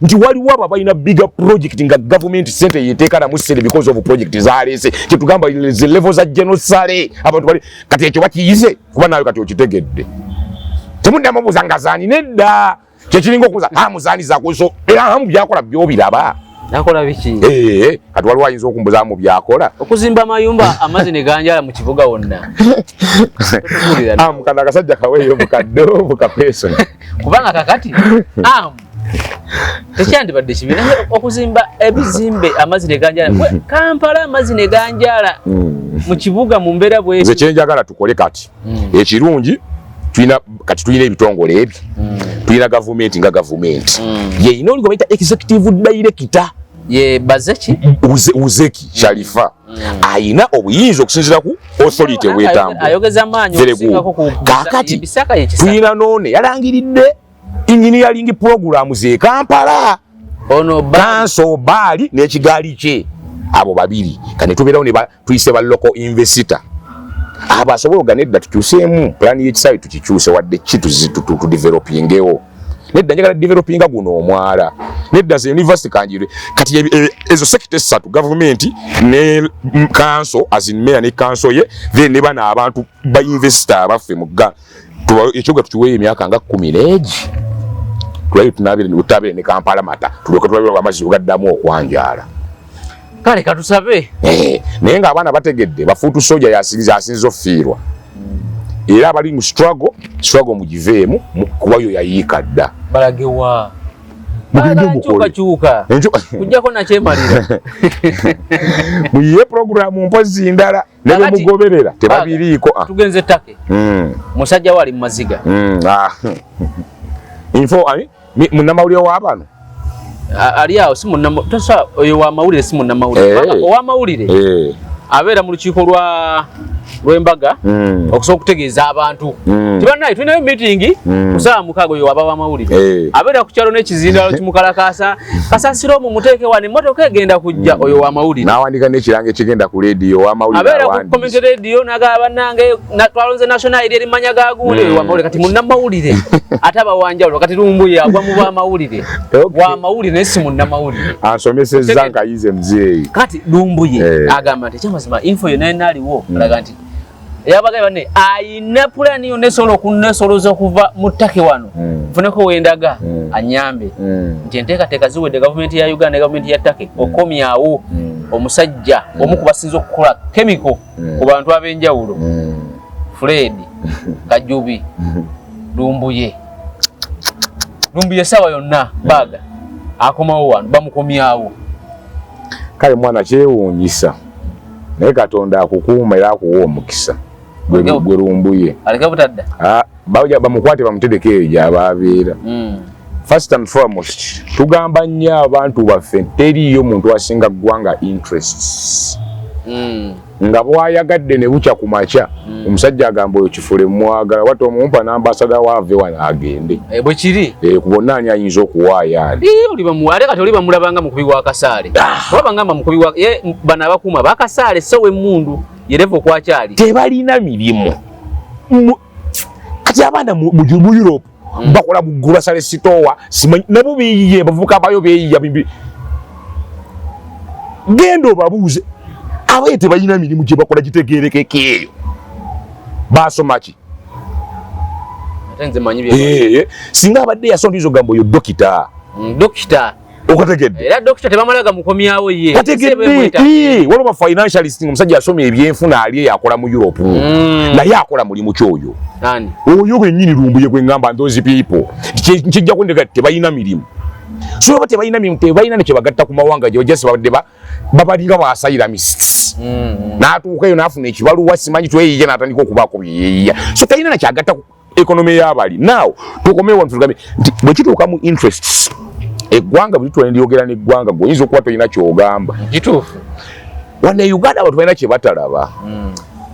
nti waliwo abo abalina bigger project nga gavumenti sente yeteeka namu sente because of project zaleese. Kyetugamba ze level za genosale abantu bali kati ekyo bakiyize kuba naawe kati okitegedde. Temuddamu buuza nga zaani, nedda. Kyekiringa okubuuza amuzaani zakuso, era amu byakola byobiraba. Nakola biki? Eh, kati waliwo ayinza okumbuza mu byakola. Okuzimba amayumba amazzi ne ganjala mu kibuga wonna. Totubuulira. Amu kano akasajja kaweeyo bukadde bukapeeso. Kubanga kakati amu tekyandibadde kibi, naye okuzimba ebizimbe amazzi ne ganjala. Kampala amazzi ne ganjala mu kibuga mu mbeera Nze bweti. Kyenjagala tukole kati, ekirungi Tulina kati, tulina ebitongole ebyo, tulina gavumenti nga gavumenti yeyina oli gwe bayita executive director. Ye Bazeki. Uzeki Sharifa ayina obuyinza okusinziira ku authority bwetambula. Ayogeza amaanyi Very good. okusingako ku Kaakati, Bisaka ye Kisaka. Tulina noone yalangiridde engineering programs e Kampala. Ono ba Kanso baali n'ekigaali kye, abo babiri. Kane tubeerawo ne tuyise ba local investor, abo asobola ogana edda tukyuseemu pulaani y'ekisaawe, tukikyuse wadde ki tudevelopingewo. Nedda, njagala developinga guno omwala. Nedda, ze university kanjire. Kati ezo sector essatu, gavumenti ne council, as in mayor ne council ye, then ne bano abantu ba investor abaffe mu ekibuga tukiweeyo emyaka nga 10 n'egi, tulabe tunabire tutabire ne Kampala mata, tulyoke tulabe amazzi gaddamu okwanjaala. Kale katusabe. Naye ng'abaana bategedde, ba foot soldier yasinza, asinza ofiirwa, era abali mu struggle, struggle mugiveemu kuba yo yayiika dda. Balagewa? Mugende mukole. Kyuka. Kujjako nakyemalira. Muyiye programu mpozi ndala ne Kakati- bemugoberera tebabiriiko. Ah. Tugenze Turkey. Musajja we ali mu maziga. Ah. Info ani munnamawulire w'abano. Ali awo si munnama tosa, oyo wa mawulire, si munnamawulire. Kubanga ow'amawulire abeera mu lukiiko lw'embaga okusobola okutegeeza abantu tibannaye tulinayo meeting ku ssaawa 6. Oyo waba w'amawulire abeera ku kyalo n'ekizindalo kimukalakaasa, kasasiro omwo muteeke wano, emmotoka egenda kujja. Oyo w'amawulire. N'awandika n'ekirango ekigenda ku leediyo, ow'amawulire Abeera ku awandiise. community radio n'agamba, bannange twalonze national eri erimanya ga gundi. Oyo w'amawulire. Kati munnamawulire ate aba wanjawulo. Kati Lumbuye agwa mu b'amawulire. W'amawulire naye si munnamawulire. Ansomesezza nkayize muzeeyi. Kati Lumbuye agamba nti ekyamazima info yonna yonna aliwo alaga nti eyabagaye banne ayina pulani yonna esobola okunesoloza okuva mu Turkey wano nfuneko wendaga anyambe nti enteekateeka ziwedde, gavumenti ya Uganda ne gavumenti ya Turkey okomyawo omusajja omu ku basinza okukola chemical ku bantu ab'enjawulo, Fred Kajubi Lumbuye. Lumbuye essaawa yonna baaga akomawo wano, bamukomyawo. Kale mwana, kyewuunyisa, naye Katonda akukuuma era akuwa omukisa. Gwe Lumbuye. Aleke butadda. Ah, bamukwate bamutereke eyo gy'aba abeera. First and foremost, tugamba nnyo abantu baffe, teriiyo muntu asinga ggwanga interests nga bwayagadde ne bukya ku makya. Omusajja agamba oyo kifule mwagala wate omumpa n'ambasada waave wano agende. Eh, bwe kiri. Eh, ku bonna ani ayinza okuwaayo ani? Ii, oli ate kati oli bamulabanga mukubi wa kasaale. Oba bangamba mukubi wa ye bano abakuuma bakasaale so w'emmundu yerevu okwakyali. Tebalina mirimu. Kati abaana mu Europe bakola bu grocery store, simanyi nabo beeyiye, abavubuka bayo beeyiya bimbi. Genda obabuuze, abaye tebalina mirimu gye bakola gitegeerekeka eyo. Basoma ki? Ate nze manyi bye. Singa abadde yasoma tuyinza okugamba oyo dokita. Dokita. Okategedde? Era dokita tebamala gamukomyawo ye. Kategedde. Waliwo ba financialist, omusajja asoma ebyenfuna ali eyo akola mu Europe. Naye akola mulimu ki oyo? Ani? Oyo gwennyini Lumbuye gwe ŋŋamba, those people nkijja kundeka tebalina mirimu. So oba tebalina mirimu, tebalina ne kyebagatta ku mawanga gye bajja, babadde babalinga ba asylumists. N'atuuka eyo n'afuna ekibaluwa, simanyi tweyiye, n'atandika okubaako byeyeeyiya, so talina nakyagatta ku economy y'abali. Now tukomewo wano tugambe nti bwe kituuka mu interests, eggwanga bwe litwala ndyogera n'eggwanga, gwe oyinza okuba tolina ky'ogamba. Kituufu. Wano e Uganda abantu balina kye batalaba.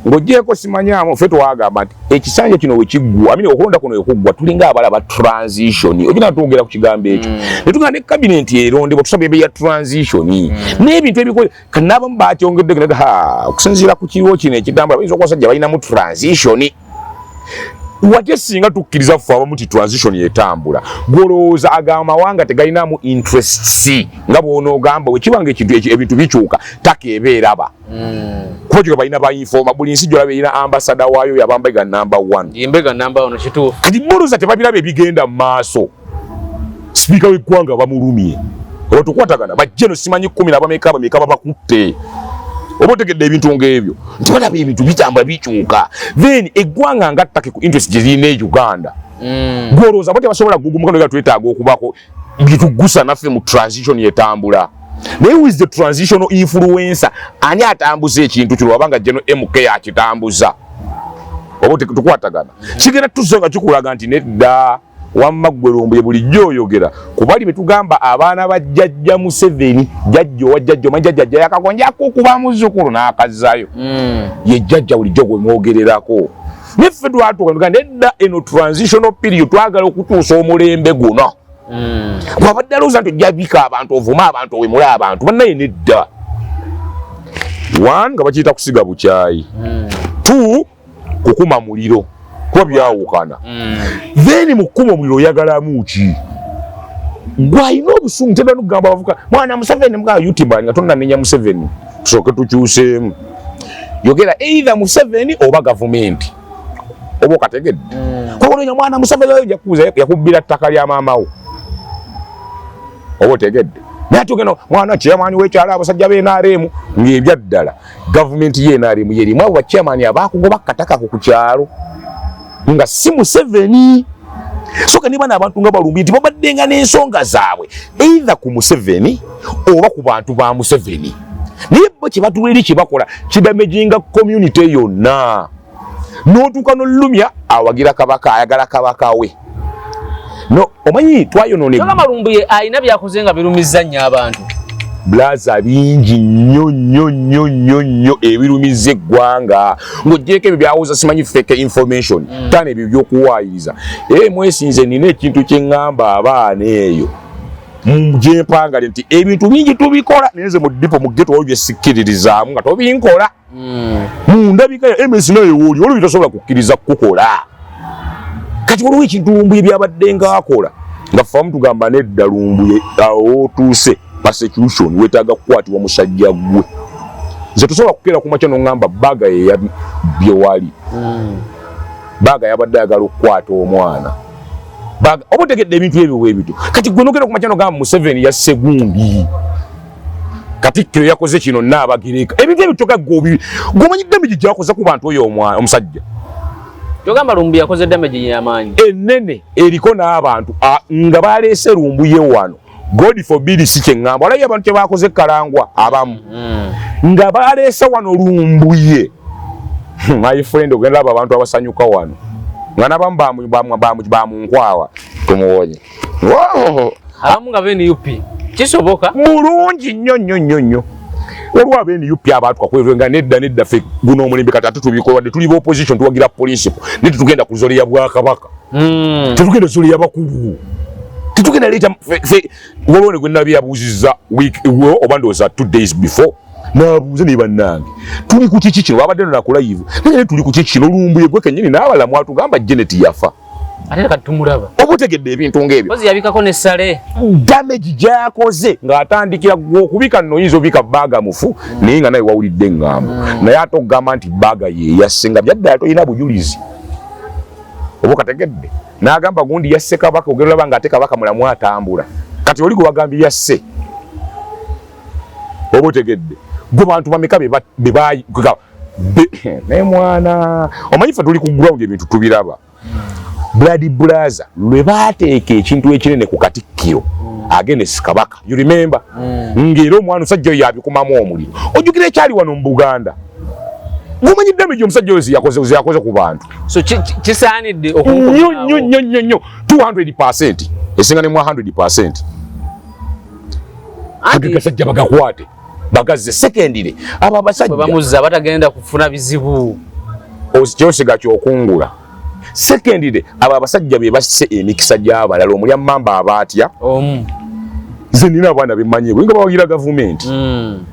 Ng'ogyeko simanyaamu, ffe twagamba nti ekisanja kino wekiggwa amini, okulonda kuno wekuggwa, tulinga abalaba transition. Ogina twogera ku kigambo ekyo ne tugamba ne cabinet erondebwa tusaba ebe ya transition n'ebintu ebikole. Kanaabamu bakyongedde ha okusinziira ku kiriwo kino ekitambula, bayinza okuba basajja balinamu transition. Watya singa tukkiriza ffe abamu ti transition etambula? Gwolowooza aga amawanga tegalinamu interests nga bw'onoogamba wekiba nga ekintu ebintu bikyuka, Turkey eba eraba kuba kyo balina ba informer. Buli nsi gyolaba erina ambasada waayo yabambega number one. Imbega namba ono, kituufu. Kati boloza tebabiraba ebigenda mu maaso. Sipiika w'eggwanga bamulumye, oba tukwatagana bajje no simanyi 10 nabameka bameka babakutte, oba otegedde ebintu ng'ebyo nti balaba ebintu bitambula bikyuka, then eggwanga nga Turkey ku interest gye zirina e Uganda, gwolowooza bo tebasobola gugumuka nga twetaaga okubaako byetugusa naffe mu transition etambula? Naye who is the transitional influencer? Ani atambuza ekintu kino? Wabanga General MK akitambuza. Oba tukwatagana, kigenda tuzo nga kikulaga nti nedda, wamma ggwe Lumbuye bulijjo oyogera kubali betugamba abaana ba jjajja Museveni, jjajja owa jjajja, omanyi jjajja ajja yakagonja kukuba muzzukulu n'akazzayo. Ye jjajja bulijjo gwe mwogererako, neffe twatuuka tugamba nedda, eno transitional period, twagala okutuusa omulembe guno. Bwabadde alowooza nti ojja bika abantu, ovuma abantu, owemule abantu, bannaye nedda. One, nga bakiyita kusiga bukyayi. Two, kukuma muliro, kuba byawukana. Then mu kukuma omuliro oyagalamu ki? Gwalina obusungu teba nokugamba abavuka mwana Museveni mga YouTuber nga tonnamenya Museveni, tusooke tukyuseemu, yogera either Museveni oba gavumenti, oba okategedde? Kuba mwana Museveni oyo jakuza yakubbira ttaka lya maama wo, oba otegedde? Naye ate ogenda mwana chairman w'ekyalo, abasajja b'NRM, ng'ebyaddala gavumenti y'NRM yerimu abo bachairman abakugoba kataka ku kyalo nga si Museveni. So ka niba n'abantu nga balumbi nti babaddenga n'ensonga zaabwe either ku Museveni oba ku bantu ba Museveni, naye bo kye batula eri kye bakola kidamaginga community yonna, n'otuuka n'olumya awagira kabaka, ayagala kabaka we. No omanyi twayonoona. Kyokka Lumbuye alina byakoze nga birumizza nnyo abantu. Blaza, bingi nnyo nnyo nnyo nnyo nnyo ebirumiza eggwanga, ng'oggyeko ebyo byawuza simanyi fake information. Tana ebyo byokuwaayiriza ee mwesinze. Nina ekintu kye ŋŋamba abaana eyo gyempangale nti ebintu bingi tubikola, naye nze mu dipo mu ghetto waliwo byesikkiririzaamu nga tobinkola. Mundabika ya ms naye wooli waliwo bitosobola kukkiriza kukukola. Kati waliwo ekintu Lumbuye byabadde ngaakola nga famu tugamba nedda, Lumbuye awo otuuse persecution, wetaaga kukwatibwa musajja gwe. Nze tosobola kukeera ku makya noŋŋamba baga yeyabyewali. Baga yabadde ayagala okukwata omwana. Baga oba otegedde ebintu ebyo bwebityo. Kati gwe nogenda ku makya nogamba Museveni yasse gundi, Katikkiro yakoze kino, Nnaabagereka, ebintu ebyo kyokka gwe gomanyi damage gyakoze ku bantu oyo omusajja. Kyogamba Lumbuye yakoze damage y'amaanyi. Ennene eriko n'abantu nga baleese Lumbuye wano. God forbid, si kyeŋŋamba, olabye abantu kye bakoze Kalangwa abamu nga baleese wano Lumbuye. My friend, ogenda laba abantu abasanyuka wano nga nabamu bamunkwawa tumuwonye. Abamu nga beNUP, kisoboka? Mulungi nnyo nnyo nnyo nnyo. Waliwo abeNUP abaatuka nga nedda nedda, ffe guno omulembe kati ate tubikola, wadde tuli ba opposition tuwagira principle, naye tetugenda kuzoleya bwakabaka. Tetugenda zoleya bakulu, tetugenda leeta. Waliwo ne gwe nabi yabuuzizza week oba ndowooza 2 days before, nabuuze ne bannange tuli ku kiki kino, babadde no naku live, naye tuli ku kiki kino? Lumbuye gwe kennyini n'abalala mwatugamba Janet yafa. Ate kati tumulaba. Oba otegedde ebintu ng'ebyo? Kozi yabikako ne sale. Damage gyakoze ng'atandikira gwe okubika nno, oyinza obika baaga mufu, naye nga naye wawulidde eŋŋambo. Naye ate okugamba nti baaga yeyasse nga byaddala tolina bujulizi, oba okategedde? N'agamba gundi yasse kabaka, ogenda olaba ng'ate kabaka mulamu atambula. Kati oli gwe wagambye yasse, oba otegedde? Gwe bantu bameka naye mwana omanyi ffe tuli ku ground, ebintu tubiraba. Blood brother, lwe baateeka ekintu ekinene ku katikkiro against kabaka, you remember? Ng'era omwana omusajja oyo yabikumamu omuliro. Ojjukira ekyali wano mu Buganda? Gumanyi damage omusajja oyo zeyakoze ku bantu. So kisaanidde nnyo nnyo nnyo nnyo nnyo, 200, esinga ne mu 100. Agasajja bagakwate bagazze. Secondly, abo abasajja bamuzza batagenda kufuna bizibu. Kyosiga kyokungula. Secondly, abo abasajja be basse emikisa gy'abalala, omulya mamba abaatya. Omu. Nze nina abaana bemmanyi nga bawagira gavumenti,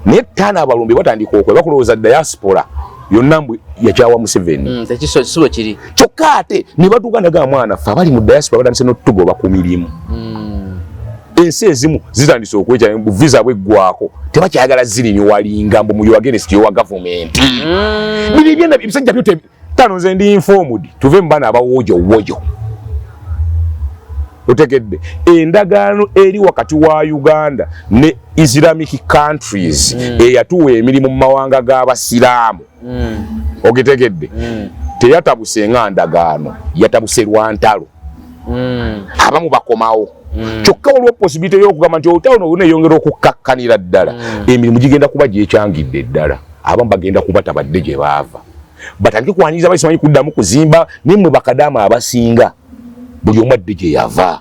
naye ttaano abalumbi batandika okwe bakulowooza diaspora yonna mbu yakyawa Museveni. Tekisibo kiri. Kyokka ate ne batuuka naga mwana ffe abali mu diaspora batandise n'otugoba ku mirimu. Ensi ezimu zitandise okwekya visa bweggwako tebakyayagala zirinyowalinga mbu muyo against yowa gavumenti. Bino ebyenda ebisajja byo tano nze ndi informed, tuve mu bana abawojo wojo. Otegedde endagaano eri wakati wa Uganda ne Islamic countries eyatuwa emirimu mu mawanga g'abasiraamu? Ogitegedde? Teyatabuse nga ndagaano, yatabuse lwantalo. Abamu bakomawo. Kyokka waliwo possibility y'okugamba nti olutalo no luneyongera okukkakkanira ddala, emirimu gigenda kuba gyekyangidde ddala, abamu bagenda kuba tabadde gye baava. Batandike kwaniriza bali simanyi kuddamu kuzimba. Naye bakadaama abasinga buli omu adde gye yava.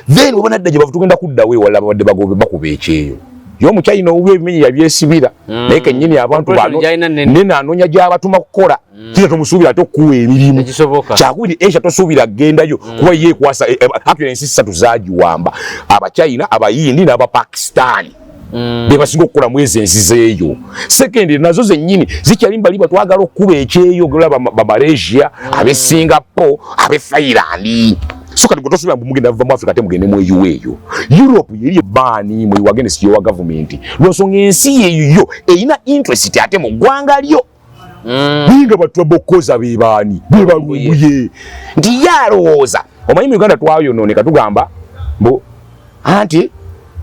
Then weba nadda gye bava, tugenda kuddawo ewalala. Babadde bagobe bakuba ekyeyo ye omukyayina owubi ebimenyi yabyesibira, naye kennyini abantu Operation bano gy'alina nnene. Nene anoonya gy'abatuma kukola. Kira tomusuubira ate okukuwa emirimu. Tekisoboka. Kyakubiri, Asia tosuubira kugendayo kuba ye ekwasa actually ensi ssatu zaagiwamba: Abachina, Abayindi n'Abapakistani. Be basinga okukola mu ezo ensi zeeyo. Second, nazo zennyini zikyali mbali batwagala okukuba ekyeyo golaba ba Malaysia, ab'e Singapore, ab'e Thailand. So kati gwe tosuubira mbu mugenda va mu Africa ate mugende mu EU. Eyo Europe yeri baani mwe wagende siyo wa gavumenti, lwensonga ensi yeeyo erina interest ate mu ggwanga lyo. Naye nga batwabokoza be baani be balumbuye nti ye alowooza omanyi mu Uganda twayonooneka. Tugamba mbu anti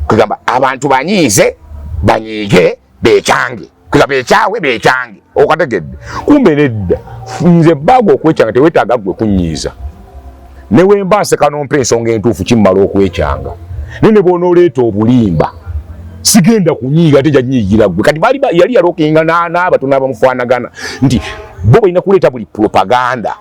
kugamba abantu banyiize, banyiige, bekyange, kuga bekyawe, bekyange. Okategedde? Kumbe nedda. Nze baaga okwekyanga tewetaaga gwe kunyiiza. Ne wemba nseka nompa ensonga entuufu, kimmala okwekyanga. Naye ne bw'onooleeta obulimba, sigenda kunyiiga, ate janyiigira gwe. Kati bali yali yalokinga n'abatono abamufaanagana nti bo balina kuleeta buli propaganda.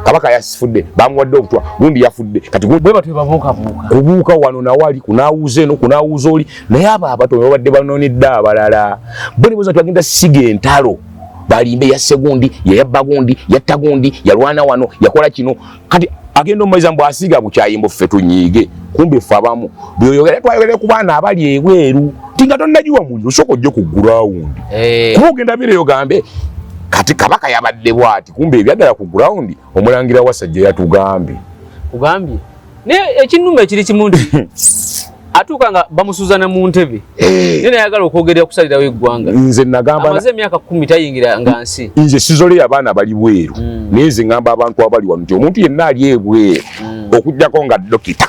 Kabaka yasifudde, bamuwadde obutwa, gundi yafudde, kati bwe batyo babuukabuuka. Kubuuka wano nawali, kunawuza eno, kunawuza oli. Naye abo abatono babadde banonedde abalala bo ne boza nti bagenda siga entalo, balimbe yasse gundi, yayabba gundi, yatta gundi, yalwana wano, yakola kino. Kati agenda omumaliza mbu asiiga bukyayimbo, ffe tunyiige. Kumbe ffe abamu byoyogera twayogere ku baana abali ebweru ti nga tonnagiwa muliro, osooka ojje ku ground. Kuba ogenda bireyo gambe kati kabaka yabadde bwati, kumbe ebyaddala ku ground omulangira Wasajja yatugambye. Kugambye naye ekinnuma ekiri kimu nti atuuka nga bamusuuza na mu ntebe, naye nayagala okwogerera kusalirawo eggwanga. Nze nagamba amaze emyaka 10 tayingira nga nsi. Nze sizoleyo abaana bali bweru, naye nze ngamba abantu abali wano nti omuntu yenna ali ebweru, okugjako nga dokita.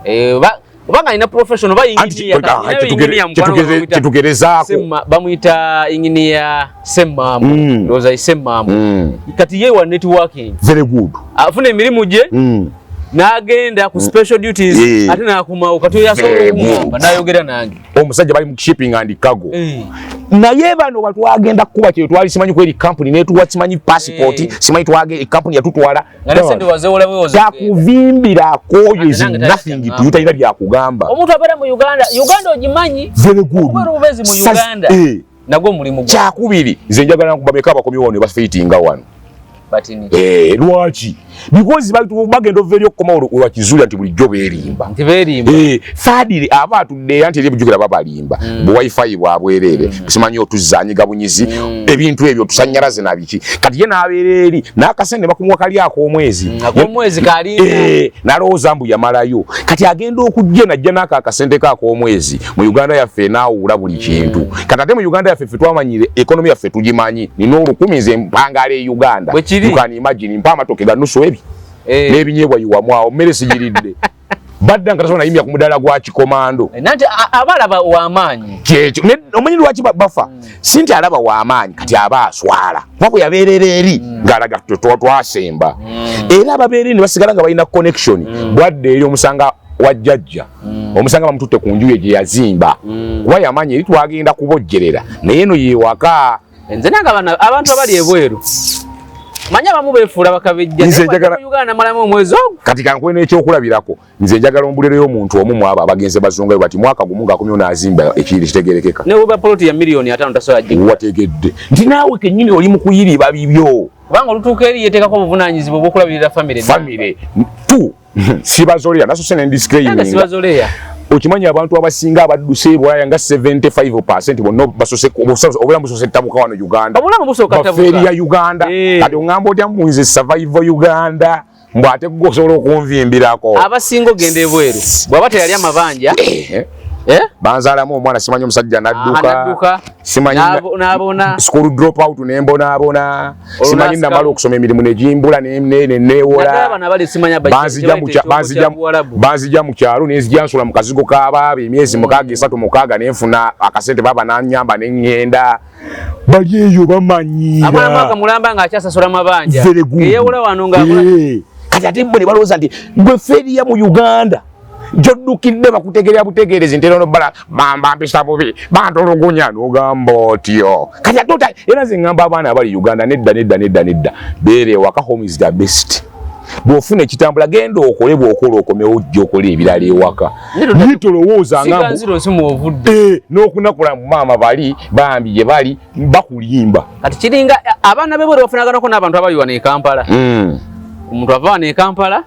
Eh, obanga alina profession oba Anti engineer, kati alinayo engineer mukwano gwe kyetugerezaako. Bamuyita engineer Semmambo. Ndowooza ye Semmambo. Kati ye wa networking. Very good. Afuna emirimu gye, n'agenda ku special duties, ate n'akomawo. Kati oyo asobola Very okumugamba good. n'ayogera nange. Omusajja bali mu shipping and cargo. Naye bano batwagenda kukuba kyeyo, twali simanyi kweri company netuwa simanyi passport, simanyi twage company yatutwala. Nga ne sente wazewola bwewoza. Takuvimbirako oyo is Ate nange nothing talina to you, talina byakugamba. Omuntu abeera mu Uganda, Uganda ogimanyi. Very good. Okubeera obubeezi mu Uganda nagwo mulimu gwa Kyakubiri, nze njagala nkubameka abakomyewo wano bafiitinga wano. Batini. Eh, lwaki? Because bagenda ova eri okukomawo lwakizuula nti bulijjo beerimba. Nti beerimba. Eh, thirdly, aba atudde era nti eri bujjukira babalimba bu wifi bwabwereere, simanyi otuzanyiga bunyizi, ebintu ebyo tusanyalaze na biki. Kati ye n'abeera eri n'akasente bakumuwa kali ak'omwezi. Ak'omwezi kalinda. Eh, n'alowooza mbu yamalayo. Kati agenda okujja najja n'ako akasente ke ak'omwezi mu Uganda yaffe enaawuula buli kintu. Kati ate mu Uganda yaffe ffe twamanyire economy yaffe tugimanyi. Nina 1000 nze mpangaala e Uganda. Bwe kiri. You can imagine, mpa amatoke ga nusu ebi n'ebinyeebwa yiwamu awo, mmere sigiridde. Badda nga tasobola nayimya ku mudaala gwa kikomando. Nanti aba alaba w'amaanyi. Kyekyo. Omanyi lwaki bafa? Si nti alaba w'amaanyi, kati aba aswala kuba bwe yabeerera eri ng'alaga twasemba. Era ababeera eri ne basigala nga balina connection, bwadde eri omusanga wa jjajja, omusanga bamututte ku nju ye gye yazimba, kuba yamanyi eri twagenda kubojjerera, naye eno yewaka. Nze nange abantu abali ebweru manyi abamu beefuula bakabejja. Nze Naye njagala mu Uganda namalamu omwezi ogwo. Kati kankuwe n'ekyokulabirako. Nze njagala ombulireyo omuntu omu mu abo abagenze bazungayo bati mwaka gumu ng'akomyewo n'azimba ekiyiri kitegerekeka. Ne bw'oba poloti ya miliyoni 50 tasobola gigula. Wategedde nti naawe kennyini oli mu kuyiriba bibyo. Kubanga olutuuka eri yeteekako obuvunaanyizibwa obw'okulabirira famire. Famire tu sibazoleya nasose ne Nange ndisclaiminga. sibazoleya. Okimanyi abantu abasinga abadduse ebulaya nga 75% bonna basose obulamu busose ttabuka wano Uganda. Obulamu busooka ttabuka. Bafeeri ya Uganda. Kati oŋŋamba otya mbu nze survival Uganda, mbu ate gwe osobola okunvimbirako. Abasinga ogenda ebweru bw'aba teyali amabanja, eh? Banzaalamu omwana, simanyi omusajja n'adduka. N'adduka. Simanyi N'abona. School drop out nembonaabona. Olwo simanyi n'asikamu. Namala okusoma emirimu negimbula neneewola. Naddala bano abali simanya Banzija mu kye bayita banzija ekyogo kya Buwarabu. Banzija mu kyalo nenzija nsula mu kazigo k'abaaba emyezi 6, 3, 6, nenfuna akasente baaba nanyamba neŋŋenda. Bali eyo bamanyiira. Amala mwaka mulamba ng'akyasasula mabanja. Very good. Eyewola wano ng'akola. Kati ate bo ne balowooza nti gwe failure mu Uganda. Gyoddukidde bakutegerera butegerezi nti eno bala bamba mpisa bubi, bantulugunya, n'ogamba otyo. Kati ate era nze ŋŋamba abaana abali Uganda, nedda, nedda, nedda, nedda, beera ewaka, home is the best. Bw'ofuna ekitambula, genda okole, bw'okola okomewo ojja okola ebirala ewaka. Naye tolowooza nga Siganziro nsi mwovudde. N'okunakula mu maama bali bambi gye bali bakulimba. Kati kiringa abaana be bwe bafunaganako n'abantu abali wano e Kampala. Omuntu ava wano e Kampala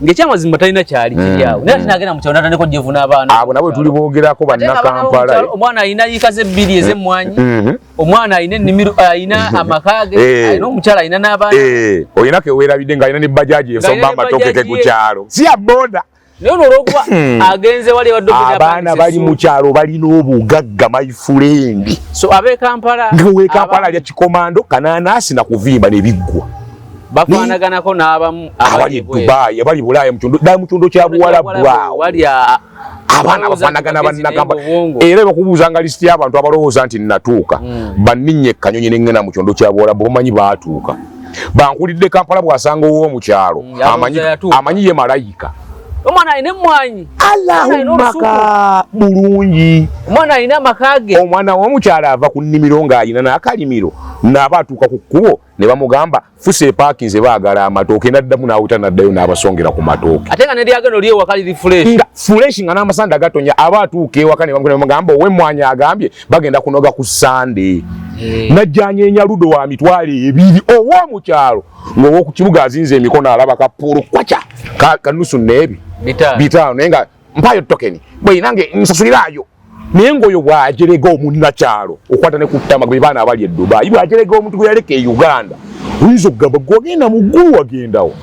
ng'ekyamazima talina kyali kiri awo, naye ate nagenda mu kyalo natandika ojjevuna abaana. Abo nabo tuli boogerako. Ate nga abaana bannakampala. b'omu kyalo, omwana alina yiika ze bbiri ez'emmwanyi, omwana alina ennimiro, alina amaka ge, alina omukyala, alina n'abaana. Olina keweerabidde ng'alina ne bajaji Ng'alina esomba ne amatooke ke bajaji ku ye. kyalo, si ya boda. Naye olwo olwokuba agenze wali ewadde Abaana bali mu kyalo balina obugagga, my friend. So ab'e Kampala Nga w'e Kampala alya kikomando kananasi na kuvimba nebiggwa. Bafaanaganako n'abamu abali e ebweru. Dubai, abali Bulaaya, mu kyondo ddala, mu kyondo kya Buwalabu awo. Wali Abaana balowooza bafaanagana nti bagezi naye bannakamba. ng'obwongo. Era bakubuuzanga lisiti y'abantu abalowooza nti natuuka, banninnya ekkanyonyi neŋŋenda mu kyondo kya Buwalabu, bamanyi baatuuka. Bankulidde Kampala, bw'asanga ow'omukyalo Alowooza yatuuka. Amanyi ye malayika. Omwana alina emmwanyi. Allahumma ka bulungi. Omwana alina amaka ge. Omwana w'omukyalo ava ku nnimiro ng'alina n'akalimiro, n'aba atuuka ku kkubo ne bamugamba fusa epaakinze, baagala amatooke, n'addamu n'awuta n'addayo n'abasongera ku matooke. Ate nga neryagenda oli ewaka liri fresh. Nga fresh, nga n'amasanda gatonya. Aba atuuka ewaka ne bamugamba ow'emmwanyi agambye bagenda kunoga ku Sande. Najjanya ludo wa 20,000 ow'omukyalo, ng'ow'oku kibuga azinze emikono alaba kapuulu kwaca kanusu neebi 500. 500, naye nga mpayo tokeni bwe nange nsasulirayo. Naye ng'oyo bw'ajerega omunnakyalo okwata ne ku ttama, be baana abali e Dubai, bw'ajerega omuntu gwe yaleka e Uganda, oyinza okugamba gwogenda mu ggulu wagendawo.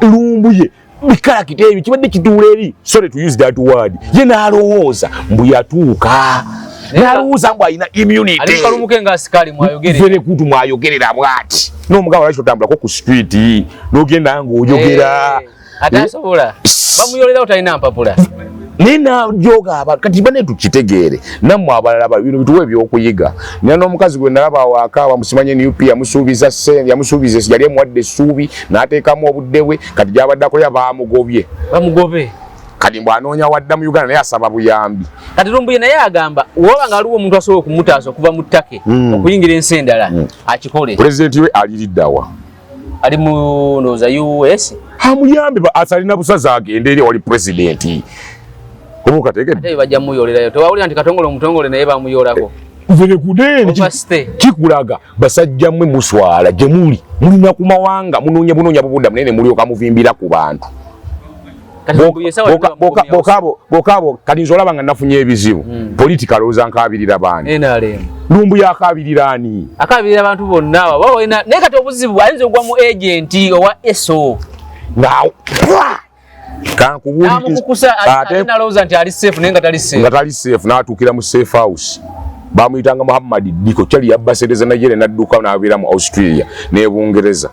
Lumbuye bikarakita ebyo kibadde kituula eri, sorry to use that word, ye n'alowooza mbu yatuuka, n'alowooza mbu alina immunity. Ali kalumuke nga asikaali mwayogere. Very good, mwayogerera bw'ati n'omugamba lwaki otambulako ku street n'ogenda ng'oyogera. Ate asobola bamuyolerawo, talina mpapula. Naye najoga abantu. Kati bane tukitegeere, nammwe abalala bino bituwa ebyokuyiga. Nina n'omukazi gwe nalaba awaka bamusimanye NUP, yamusuubiza sente, yamusuubiza, yali emuwadde essuubi n'ateekamu obudde bwe. Kati gyabadde akolera bamugobye. Bamugobe. Kati mbw anoonya wadda mu Uganda, naye asaba buyambi. Kati Lumbuye naye agamba woba nga waliwo omuntu asobola okumutaasa okuva mu ttake okuyingira ensi endala, akikole. Pulezidenti we aliriddawa? Ali mu ndowooza US. Amuyambe, asalina busaza agende eri wali pulezidenti oba okategedde. Ate bajja muyolerayo, tewawulira nti Katongole omutongole naye bamuyolako? Verekudeni. Overstay. Kikulaga basajja mmwe muswala gye muli, mulina ku mawanga, munoonya bunoonya bubudda munene, mulyoka muvimbira ku bantu. Kati Lumbuye essaawa yonna bamukomyawo. Bokabo kati nze olaba nga nafunye ebizibu politika, alowooza nkaabirira baani? NRM. Lumbu yakabirira ani? Akabirira abantu bonna abo oba olina, naye kati obuzibu ayinza okugwa mu agenti owa eso. Nga kankubuulire. Namukukusa ate nalowooza nti ali safe, naye nga tali safe. Nga tali safe, n'atuukira mu safe house. Bamuyitanga Muhammad Diko Kyali, yabba sente za Nigeria n'adduka n'abeera mu Australia n'e Bungereza.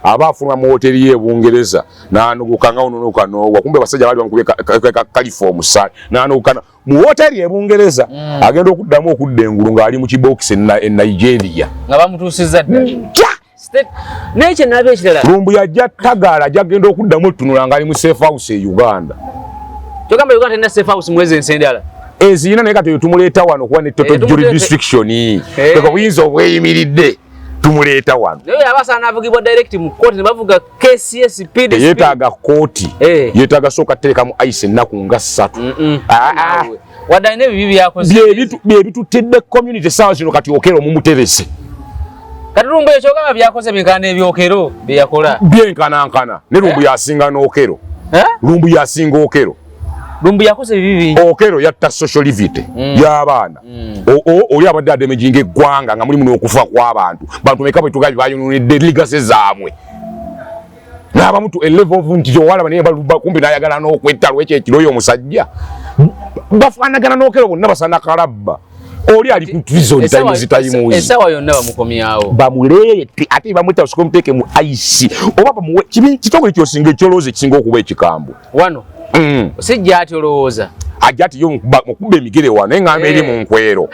Aba afuluma mu woteri ye e Bungereza n'anuguka nga onunuka n'ogwa, kumbe basajja baali bamukubye ka caliform sa n'anuguka mu woteri e Bungereza. Agenda okuddamu okudda engulu ng'ali mu kibokisi e Nigeria. Nga bamutuusizza dda. Kya! Naye kyenaba ekirala, Lumbu yajja tagaala, ajja genda okuddamu ettunula ng'ali mu safe house e Uganda. Kyogamba Uganda terina safe house mwezi ensi endala? Eziyina, naye kati oyo tumuleeta wano kuba ne total jurisdiction. Teka obuyinza obweyimiridde, tumuleeta wano. Naye aba asaana avugibwa direct mu kooti ne bavuga KCS speed. Teyeetaaga kooti. Yeetaaga sooka teekamu ice ennaku nga 3. Ah, ah. Naawe. Wadde alina ebibi byakoze. Bye bitutidde community essaawa zino. Kati Okero mumuterese. Kati Lumbuye kyogamba byakoze byenkana n'ebyokero bye yakola? Byenkanankana, ne Lumbu yasinga n'Okero. Eh? Lumbu yasinga Okero. Lumbu yakoze ebibi bingi. Okero yatta social livity y'abaana. Oli abadde adamaginga eggwanga nga mulimu n'okufa kw'abantu. Bantu meka bwe tugambye bayononedde legacy zaabwe n'abamu to a level of nti owalaba naye kumpi n'ayagala n'okwetta lwekyo ekiro. Oyo omusajja bafaanagana n'Okero, bonna basana kalabba. Oli ali ku prison times times. Essaawa yonna bamukomyawo. Bamuleete, ate bamwetta basooke bamuteeke mu ice oba bamuwe kitongole kyosinga ekyolowooza ekisinga okuba ekikambwe. Wano sijja ati olowooza Ajja ati yo mukuba emigere wano, naye ngamba eri mu nkwero.